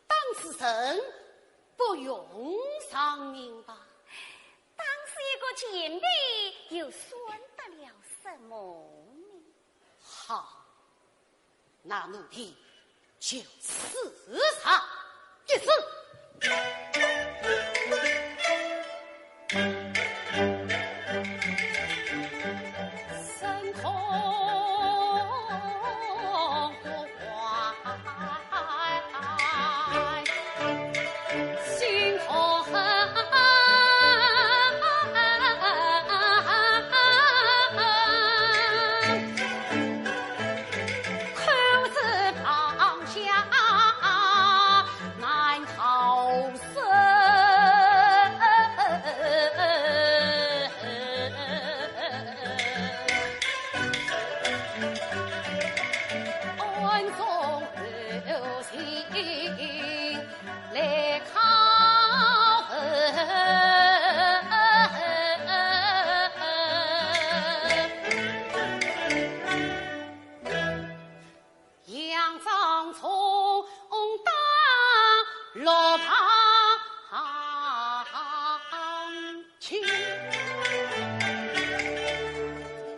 打死人不用偿命吧？打死一个贱婢，又算得了什么呢？好，那奴婢 就是啊，一声。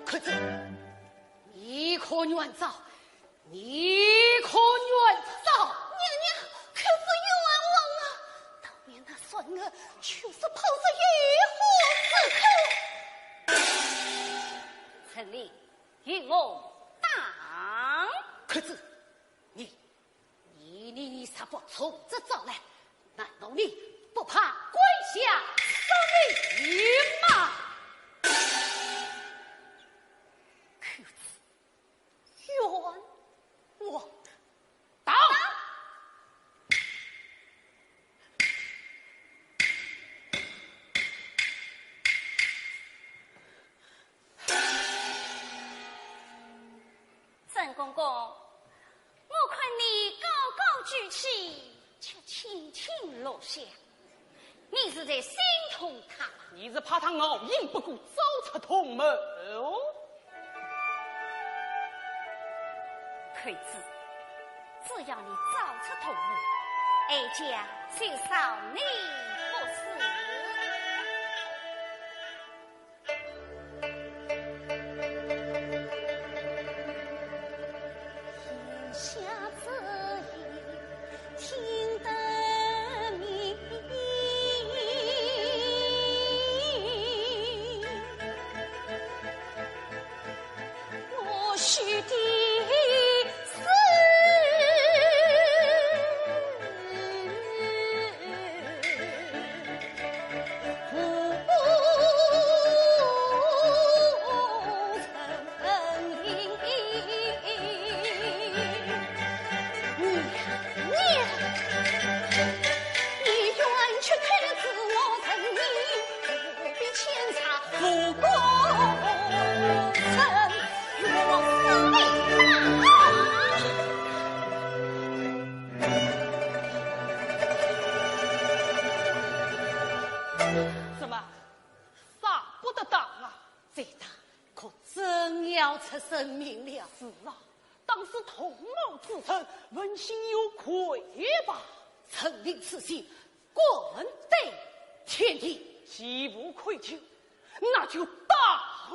寇珠，你可愿招？你可愿招？娘娘，寇珠冤枉啊！当年那酸儿，就是抛在野火之中。陈琳，与我打。寇珠，你 你，你，你若不从实招来，难道你不怕跪下受命吗？寇珠，冤枉！打！ 陈公公，我看你高高举起，却轻轻落下，你是在心痛他？你是怕他熬夜不顾，早出洞门哦？寇珠，只要你早出洞门，哀家就饶你不死。 什么？打不得打啊？再打，可真要出人命了。是啊，打死同谋之人，问心有愧吧？陈琳此行， 敢对天地。既无愧疚，那就打啊！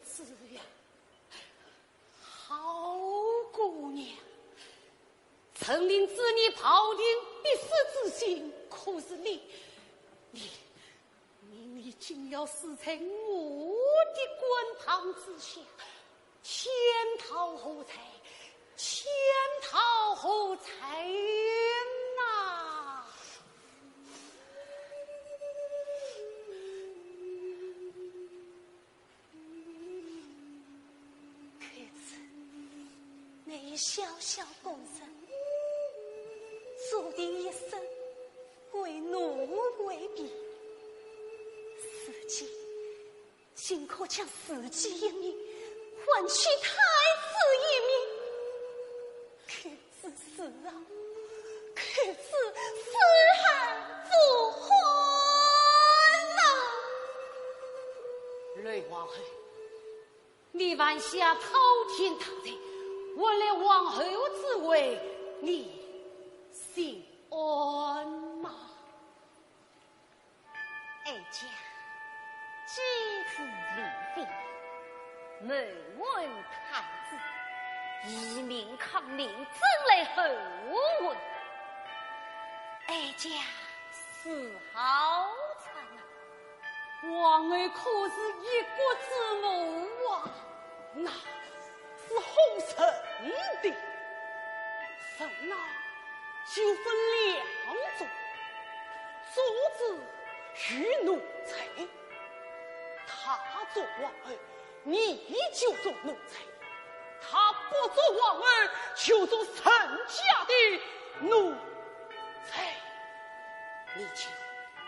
子呀，好姑娘，臣民知你庖丁必死之心，可是你，你，你，你竟要死在我的官堂之下， 潜逃何在？潜逃何在呐？寇珠，你以小小官职，注定一生为奴为婢。如今 竟可将自己一命换取太子一命。寇珠死啊，寇珠死而复活啊！雷皇后，你犯下滔天大罪，还来皇后之位，你心安吗？ 哀家既知礼法，瞒瞒太子，以命抗命，怎奈何何？哀家死好惨啊！皇后可是一国之母啊！那 是何人的？人呐，就分两种，做子与奴才。她做皇后，你就做奴才；她不做皇后，就做人家的奴才。你就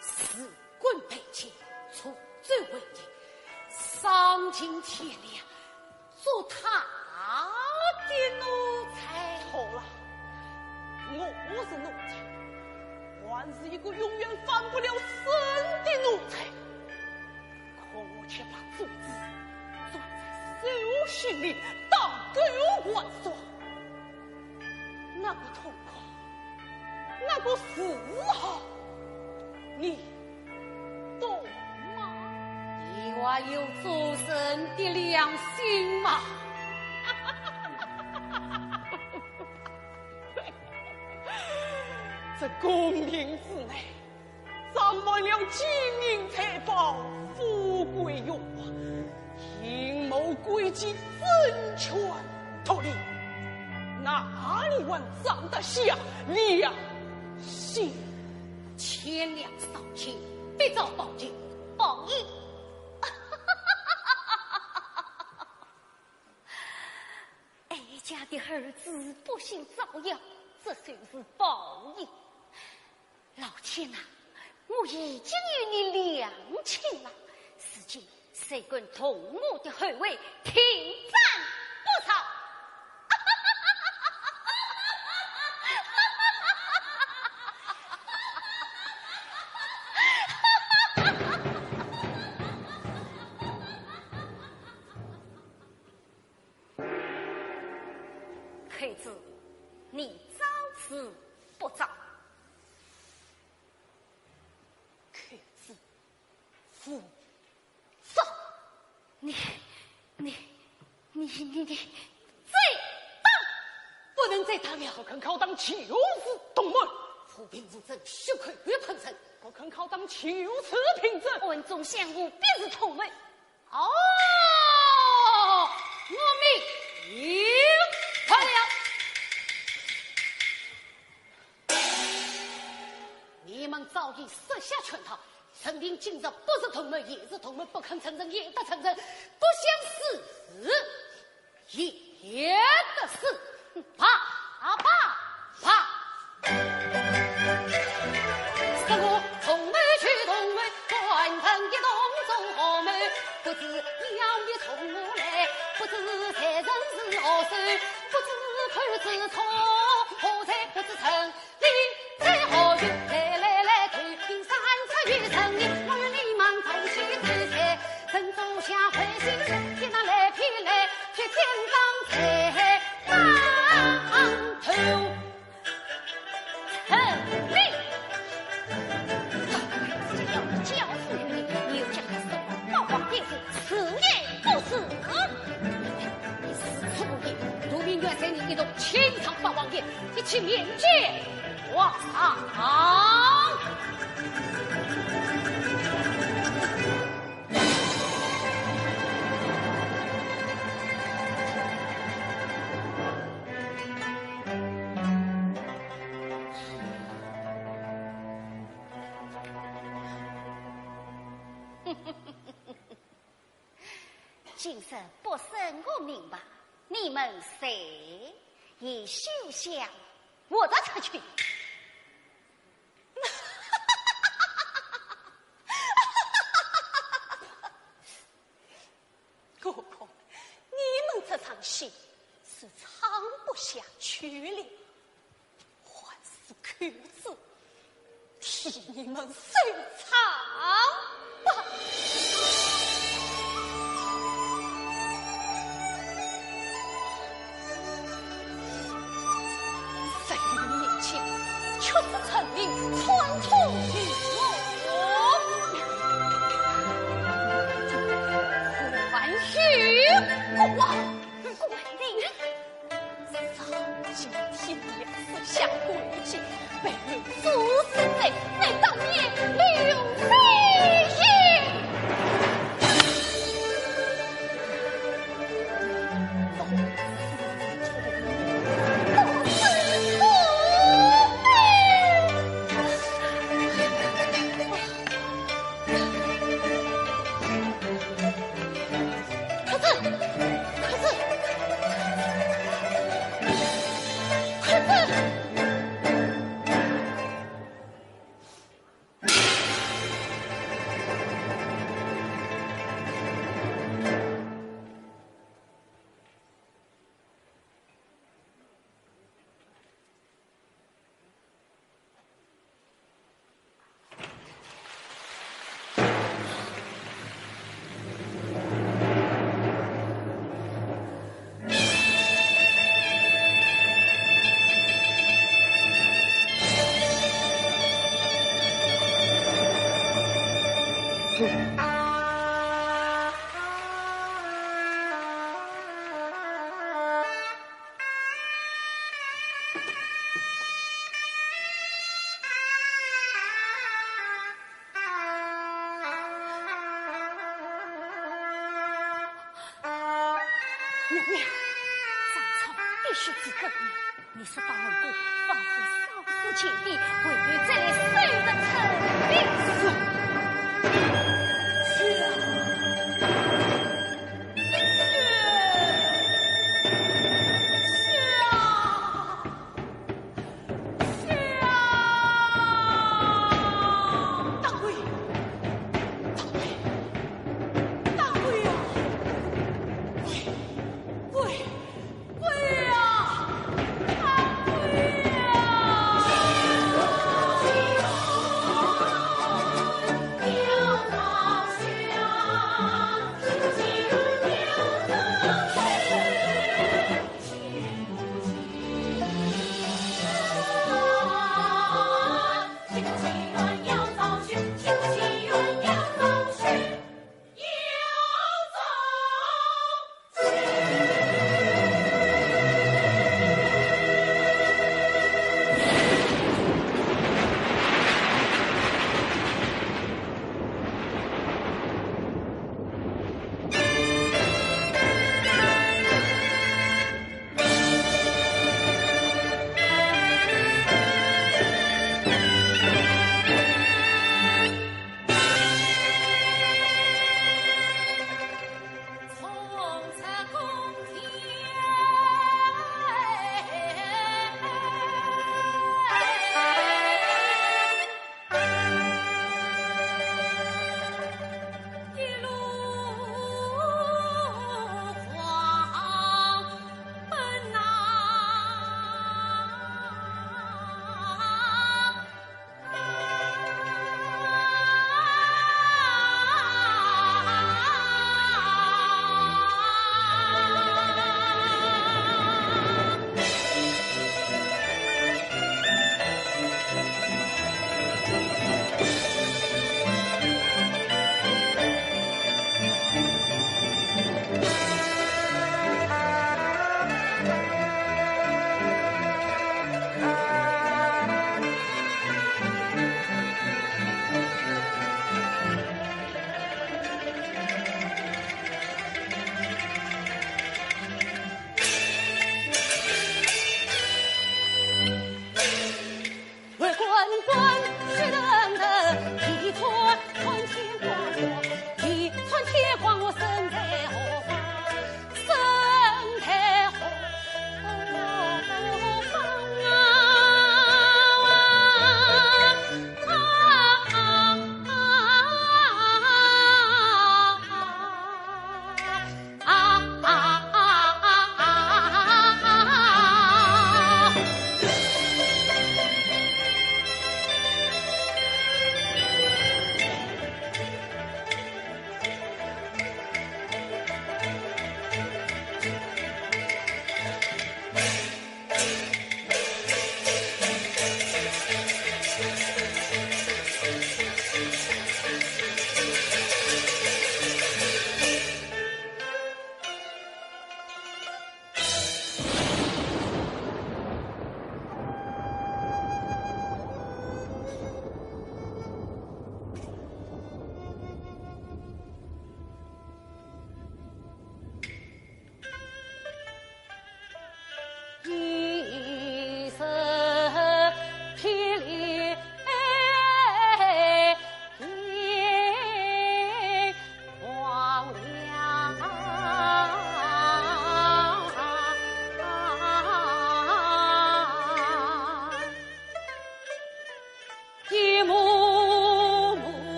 死 滚回去，出走为尼，丧尽天良，做他的奴才。错了，我不是奴才，我还是一个永远翻不了身的奴才。可我却把主子装在手心里，当狗玩耍。 那个痛快，那个自豪，你懂吗？你还有做人的良心吗？这宫廷之内， 装满了金银财宝、富贵荣华，阴谋诡计、争权夺利，哪里还装得下良心？钱粮赏金，必遭报应，报应！ 哀家的儿子不幸早夭，这就是报应。老天啊，我已经与你两清了，如今谁敢动我的后位，定斩不饶。寇珠，你招是不招？寇珠，不招。你，你，你，你，你，最棒！不能再打了。不肯靠党就是同谋。府兵无证，血口欲喷人。不肯靠党就是平dân。暗中相护，必是同谋。 哦，我明白了。你们早已设下圈套，陈平今日不是同谋也是同谋，不肯承认也得承认，不想死 也得死，啪啪啪！是我同谋去同谋，官人一同做好谋，不知要你从何来，不知财神是何寿，不知寇珠从何在，不知陈 林在何处？来来来，头顶三尺有神灵，我与你忙同喜之财，神足下回心神，天上来飞来，去天上财当头。陈林，这要教训你，你有这个什么八宝电器，此言一起面见皇上。今日不审我明白，你们谁也休想活着出去。我看你们这场戏是唱不下去了。 还是扣子替你们收场吧。在你面前，却是成了传统的我。还有我。 关羽，上青天下跪下，背后作死者，乃当年刘备也。快走！快走！快走！娘娘，曹操的确是个人，你说到后宫，放火烧死前的，回头再来收拾陈兵。是。是。是啊。 是啊！大贵，大贵，大贵呀！贵，贵，贵呀！大贵呀！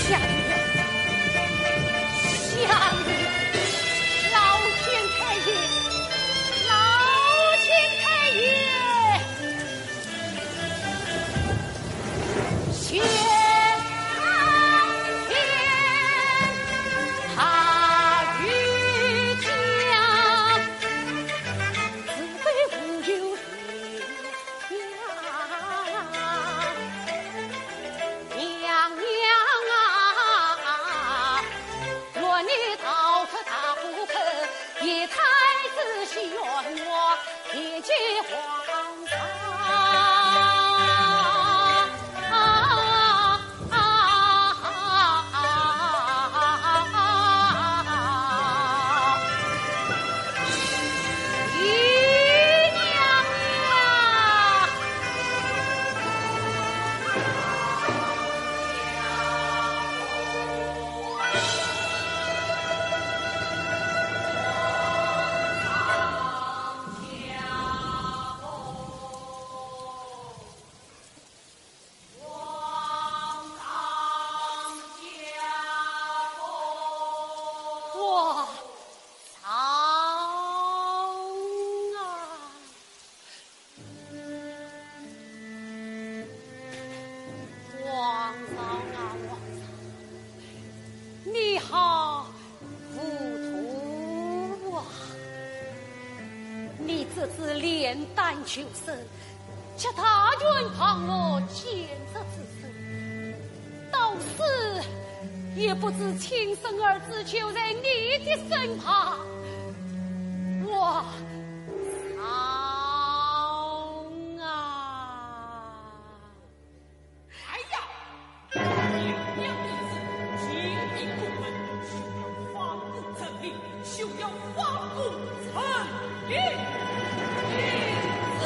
下雨了，下雨了，老天开眼，老天开眼！ 王嫂啊，王嫂，你好糊涂啊！你这次炼丹求生， 结大缘旁落奸贼之手，到死也不知亲生儿子就在你的身旁。王嫂啊！哎呀！ 娘娘有旨，全体公门，休要放过陈琳，休要放过陈琳。领旨。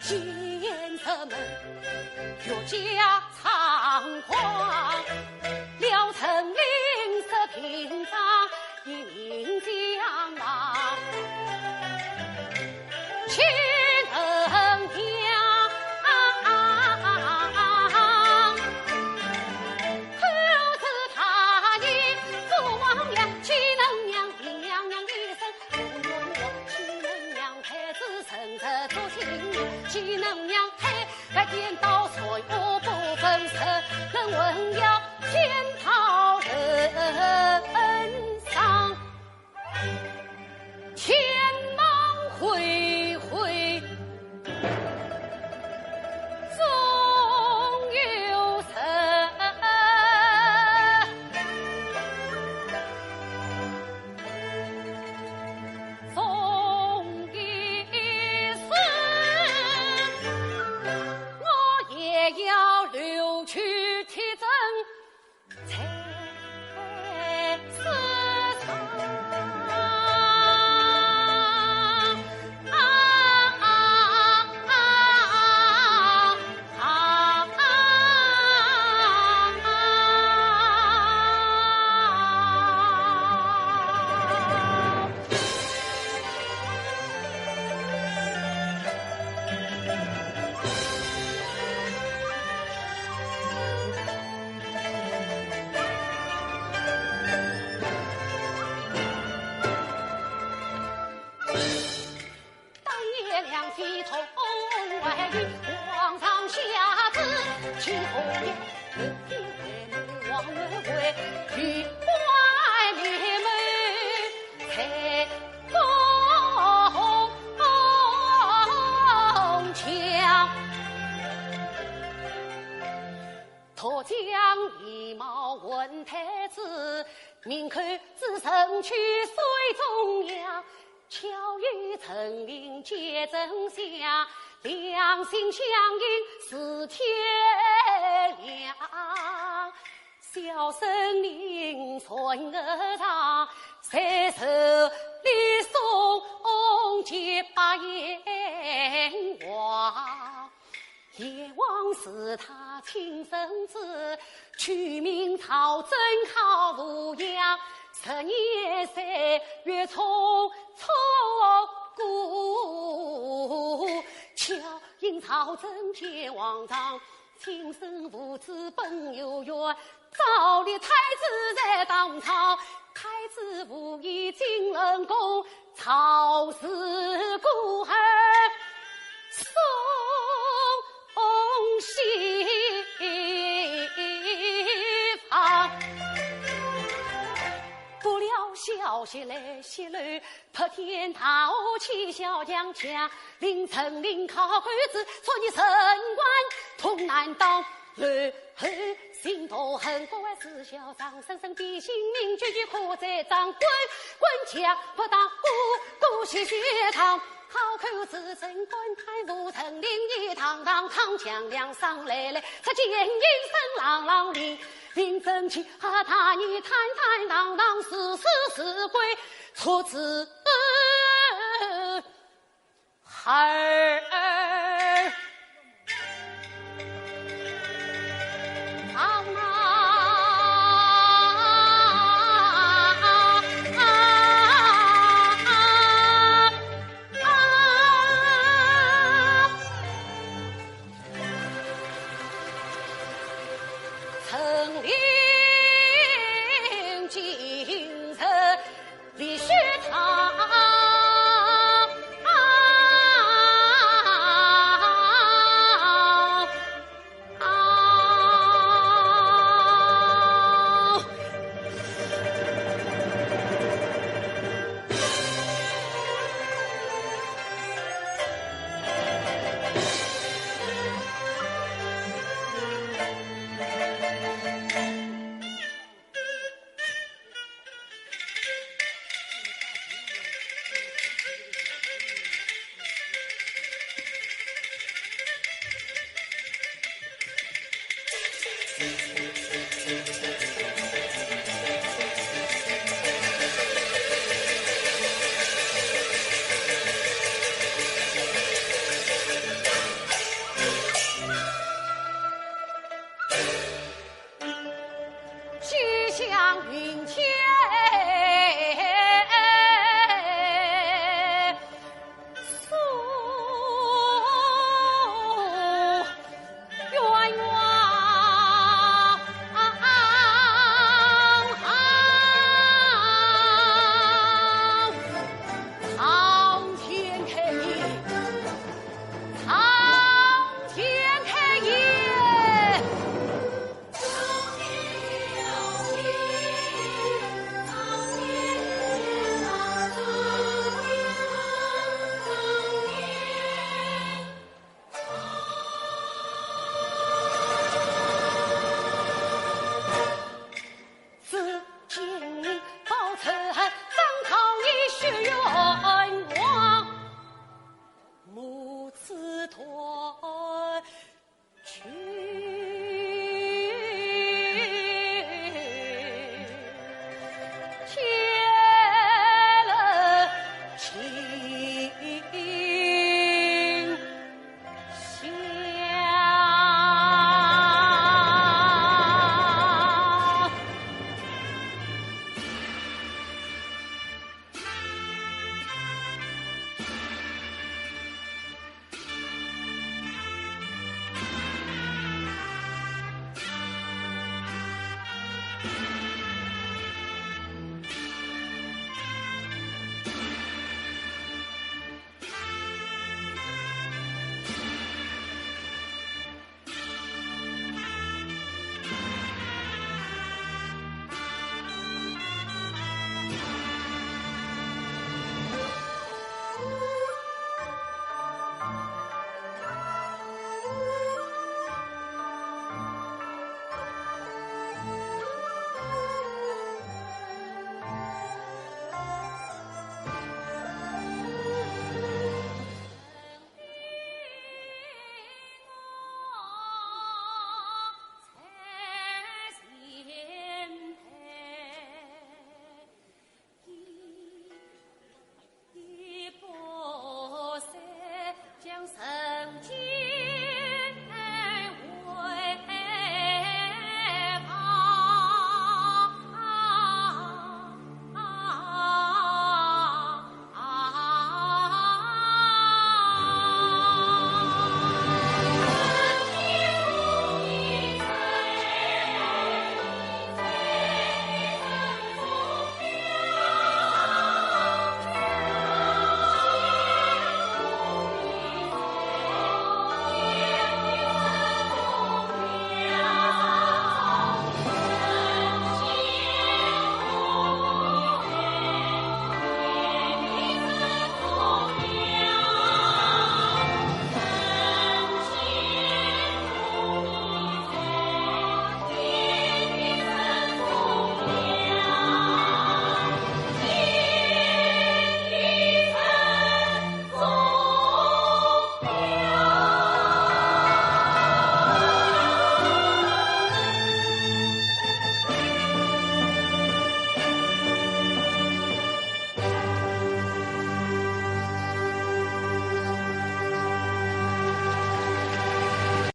见什么越加猖狂，聊城令是平章一名将啊，岂能讲？可是他一做王呀，岂能让平娘娘一声不愿意？岂能让太子成着做新娘？岂能让太 白颠倒所有不分身，能问要天道人上，千忙回回总有神。送一世，我也要留取铁证在世上。啊啊啊啊！ 当夜两飞同外云，皇上下旨，其后也有天为母王为为，与外面谋，才攻强。 脱缰衣帽问太子，命寇子乘去水中央，巧遇陈琳见丞相，两心相印似铁梁。小生林传儿郎，在这里送别八贤王。 燕王是他亲生子，取名曹真号扶养，十年岁月从错过。巧因曹真见皇上，亲生父子本有缘， 早立太子在当朝，太子无意进冷宫，曹氏孤儿送西方。不料消息来泄露， 破天大祸起小强，强令陈琳靠寇子，昨日升官通南道，后后行到横国外，是小张生生比性命，句句可在掌，官官家不当，无故血血淌。靠寇子升官贪污陈琳一堂堂，唐江梁上来来，出见应声朗朗令，令正气啊，大义坦坦荡荡，是是是归，出自 孩儿。